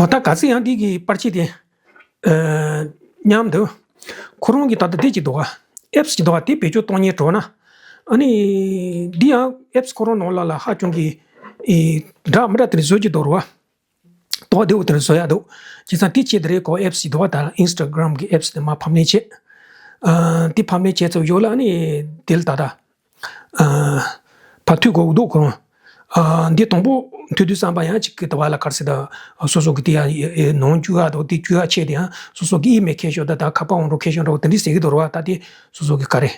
འོ་ད་ག་ཚོད་ཡང་འདི་གི་པར་ཆས་དེ། ཨ། མཉམ་དུ། ཁོ་རང་གི་ད་ལྟ་དེ་ཅིག་འདུག་ག་ཨེབ་སི་ཅིག་འདུག་ག་དེ་བེད་སྤྱོད་གཏོང་སྙིང་བྲོ་ན། ཨ་ནི། འདི་ཡང་ཨེབ་སི་ཁོ་རང་ནང་ལ་ལ་ཧ་ཅང་གི། ཨེ། འདྲ་མི་འདྲ་དེ་འདྲ་བཟོ་གི་འདུག་རེད་བ། དོག་བདེ་བོ་དེ་འདྲ་བཟོ་ཡག་འདུག་བྱས་ཙང་དེ་ཆེད་དུ་རེད་གོ་ཨེབ་སི་ཅིག་འདུག་ག་ད་ཨིན་སི་ཊ་གྷ་རམ་གི་ཨེབ་སི་དེ་མར་ཕབ་ལེན་བྱས། ཨ། དེ་ཕབ་ལེན་བྱས་ཚར་བའི་གཞུག་ལ་ཨ་ནི་དེ་ལ་ད་ལྟ། ཨ། ཕར་མཐུད་དགོས་འདུག་ཁོ་རང་། ཨ། འདི་དང་པོ་མཐུད་དུས་བསམ་པ་ཡང་གཅིག་གི་ད་བར་ལ་ག་རེ་ཟེར་ད། སོ་སོ་གི་དེ་ཡང་ཨེ། ནང་བཅུག་ཡག་འདུག་དེ་བཅུག་ཡག་ཆེད་དུ་ཡང་སོ་སོ་གི་ཨི་མེལ་འཁྱེར་ཤོག་ད་ད་ཁ་པར་འོང་འགྲོ་འཁྱེར་ཤོག་འདྲ་བོ་དེ་འདྲ་ཟེར་གི་འདུག་རེད་བ། ད་དེ་སོ་སོ་གི་ག་རེ་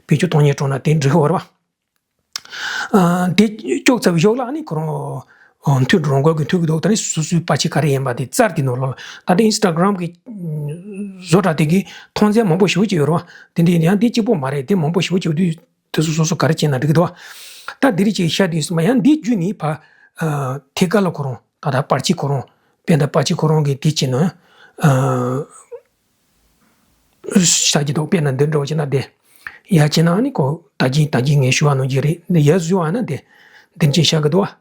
བེད་སྤྱོད་གཏོང་སྙིང་བྲོ་ན་དེ་འགྲིག་གི་རེད་བ། ཨ། དེ་བཅུག་ཚར་བའི་གཞུག་ལ་ཨ་ནི་ཁོ་རང་། ཨ། མཐུད་འགྲོ་འགོ་གི་མཐུད་གི་འདུག་ད་ནི་སོ་སོའི་པར་ཆས་ག་རེ་ཡིན་པ་དེ་རྩར་དེ་ནང་ལོགས་ལ་ད་ལྟ་ཨིན་སི་ཊ་གྷ་རམ་གི་བཟོ་གྲྭ་དེ་གི་ཐོན་རྫས་མང་པོ་ཞེ་པོ་ཅིག་ཡོད་རེད་བ། དེ་འདྲ་ཡིན་ཡང་དེ་གཅིག་པོ་མ་རེད། དེ་མང་པོ་ཞེ་པོ་ཅིག་ཡོད་དུས་དེ་ཚོ་སོ་སོ་ག་རེ་བྱས་ན་འགྲིག་གི་འདུག་བ། ད་དེ་རིགས་ཅིག་ཤར་དུས་སུ་མ་ཡང་འདི་བརྒྱུད་ནས་ཕར། ཨ། ཐད་ཀར་ལ་ཁོ་རང་ད་ལྟ་པར་ཆས་ཁོ་རང་དཔེར་ན་པར་ཆས་ཁོ་རང་གི་དེ་བྱས་ན། ཨ། ཤར་གྱི་འདུག་དཔེར་ན་འདི་འདྲ་བོ་བྱས་ན་དེ། ཡར་བྱས་ན་ནི་ཁོ་ད་གིན་ད་གིན་ངས་ཞུ་བ་ནང་བཞིན་རེད། འདི་ཡར་བཟོས་པ་ན་དེ། འདི་འདྲ་ཤར་གི་འདུག་བ།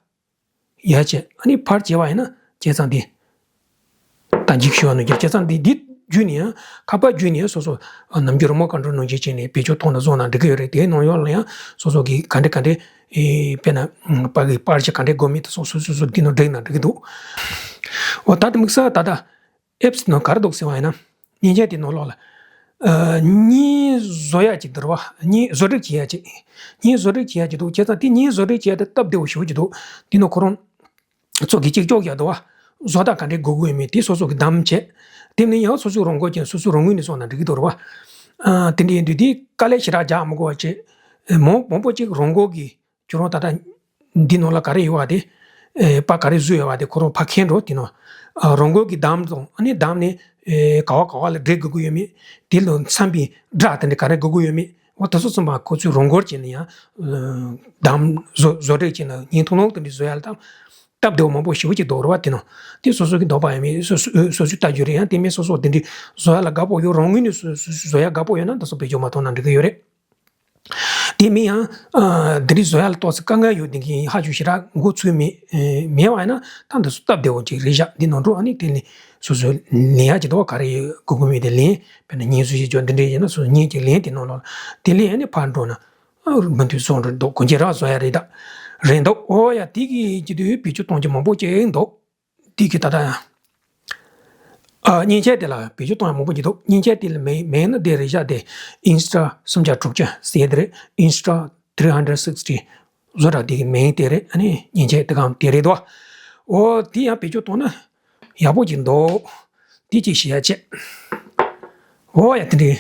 ཡར་བྱས་ཨ་ནི་ཕར་བྱས་པ་ཡིན་ན་བྱས་ཙང་དེ། ད་གིན་ཞུ་བ་ནང་བཞིན་བྱས་ཙང་དེ་འདི་བརྒྱུད་ནས་ཡང་ཁ་པར་བརྒྱུད་ནས་ཡང་སོ་སོ། ཨ། ནམ་རྒྱུན་རི་མོ་ཊི་ཀོན་ཊོལ་ནང་བཞིན་བྱས་ནས་བེད་སྤྱོད་གཏོང་ན་བཟོ་ན་འགྲིག་གི་ཡོད་རེད། དེའི་ནང་ཡོད་ལ་ཡང་སོ་སོ་གི་ག་འདྲ་ག་འདྲ། ཨེ། དཔེར་ན། ཨ། པར་གི་པར་ཆས་ག་འདྲ་དགོས་མིན་དེ་སོ་སོ་སོ་སོ་འདི་ནང་བསྒྲིགས་ན་འགྲིག་གི་འདུག་འོ་ད་དེ་དམིགས་བསལ་ད་ལྟ། ཨེབ་སི་ནང་ག་རེ་འདུག་ཟེར་བ་ཡིན་ན། མཉེན་ཆས་དེ་ནང་ལོགས་ལ། ཨ། བརྙན་བཟོ་ཡག་ཅིག་འདུག་རེད་བ། བརྙན་བཟོ་སྒྲིག་བྱེད་ཡག་ཅིག་བརྙན་བཟོ་སྒྲིག་བྱེད་ཡག་ཅིག་འདུག་བྱས་ཙང་དེ་བརྙན་བཟོ་སྒྲིག་བྱེད་ཡག་དེ་སྟབས་བདེ་བོ་ཞེ་པོ་ཅིག་འདུག་དེ་ནང་ཁོ་རང་ཚོ་གིས་གཅིག་ལྕོགས་ཡག་འདུག་བ། བཟོ་ལྟ་ག་འདྲའི་དགོས་དགོས་ཡོད་མེད་དེ་སོ་སོ་གིས་བདམས་བྱས། དེ་ནས་ཡང་སོ་སོའི་རང་མགོ་ཅན་སོ་སོའི་རང་ངོས་ནས་བཟོ་ན་འགྲིག་གི་འདུག་རེད་བ། ཨ། དེ་འདྲ་ཡིན་དུས་དེ་དཀའ་ལས་ཞེ་དྲག་རྒྱག་མི་དགོས་པ་བྱས། མང་མང་པོ་ཅིག་རང་མགོ་གིས། ཁྱོད་རང་ད་ལྟ་འདི་ནང་ལ་ག་རེ་ཡོད་པ་དེ། ཨེ། པར་ག་རེ་བཟོས་ཡོད་པ་དེ་ཁོ་རང་ཕར་འཁྱེར་འགྲོ་དེ་ནང་། ཨ། རང་མགོ་གིས་བདམས་དང་ཨ་ནི་བདམས་ནས། ཨེ། ག་བ་ག་བ་ལ་འབྲི་དགོས་ཀྱི་ཡོད་མེད། དེ་ལ་འཚམ་པའི་སྒྲ་དེ་འདྲ་ག་རེ་དགོས་ཀྱི་ཡོད་མེད། འོ་དེ་ཚོ་ཚང་མ་ཁོ་ཚོས་རང་མགོ་བྱས་ནས་ཡང་། ཨ། བདམས་བཟོ་བཟོ་སྒྲིག་བྱས་ནས་བརྙན་ཐུང་ཐུང་དེ་འདྲ་བཟོ་ཡག་ལ་ད་སྟབས་བདེ་བོ་མང་པོ་ཞེ་པོ་ཅིག་འདུག་རེད་བ། དེ་ནང་དེ་སོ་སོ་གི་འདོད་པ་ཡོད་མེད་སོ་སོ་སོ་སོས་ལྟ་རྒྱུ་རེད། ཡང་དེ་མིན་སོ་སོ་དེ་འདྲ་བཟོ་ཡག་ལ་དགའ་པོ་ཡོད། རང་ངོས་ནས་སོ་སོ་བཟོ་ཡག་དགའ་པོ་ཡོད་ན་དེ་ཚོ་བེད་སྤྱོད་མ་གཏོང་ན་འགྲིག་གི་ཡོད་རེད། དེ་མིན་ཡང་། ཨ། འདི་འདྲའི་བཟོ་ཡག་ལ་ཏོག་ཙམ་དཀའ་ངལ་ཡོད་དེ་གིན་ཧ་ཅང་ཞེ་དྲག་འགོ་ཚུགས་མེད། ཨེ། མེད་པ་ཡིན་ན་ད་འདི་ཚོ་སྟབས་བདེ་བོ་ཅིག་རེད་བཞག་འདི་ནང་འགྲོ་ཨ་ནི་དེ་ནས་སོ་སོའི་ལེན་ཡག་ཅིག་འདུག་བ། ག་རེ་དགོས་དགོས་མེད་དེ་ལེན། དཔེར་ན་བརྙན་བཟོ་བྱེད་ཆོག་འདི་འདྲའི་ཡིན་ན་སོ་སོ་བརྙན་ཅིག་ལེན། དེ་ནང་ལོགས་ལ་དེ་ལེན་ཨ་ནི་ཕར་འགྲོ་ན། ཨ། མུ་མཐུད་བཟོ་འགྲོ་འདུག་གོན་ཆས་རག་བཟོ་ཡག་རེད་ད། རེད་འདུག་འོ་ཡ་དེ་གི་ཅི་དུས་བེད་སྤྱོད་གཏོང་རྒྱུ་མང་པོ་ཅིག་འདུག་དེ་གི་ད་ལྟ་ཡང་། ཨ། མཉེན་ཆས་དེ་ལ་བེད་སྤྱོད་གཏོང་ཡག་མང་པོ་ཅིག་འདུག་མཉེན་ཆས་དེ་ལ་མིང་མིང་ནི་དེ་རེད་བཞག་དེ། ཨིན་སི་ཊ་སུམ་བརྒྱ་དྲུག་ཅུ་ཟེར་དེ་རེད། ཨིན་སི་ཊ་ཐི་རི་ཧན་ཌེ་སིག་སི་ཊི་བཟོ་གྲྭ་དེ་གི་མིང་དེ་རེད། ཨ་ནི་མཉེན་ཆས་དེ་གང་དེ་རེད་དོ། འོ་དེ་ཡང་བེད་སྤྱོད་གཏོང་ན་ཡག་པོ་ཅིག་འདུག་དེ་ཅིག་ཤེས་ཡག་བྱས། འོ་ཡ་དེ་འདྲའི།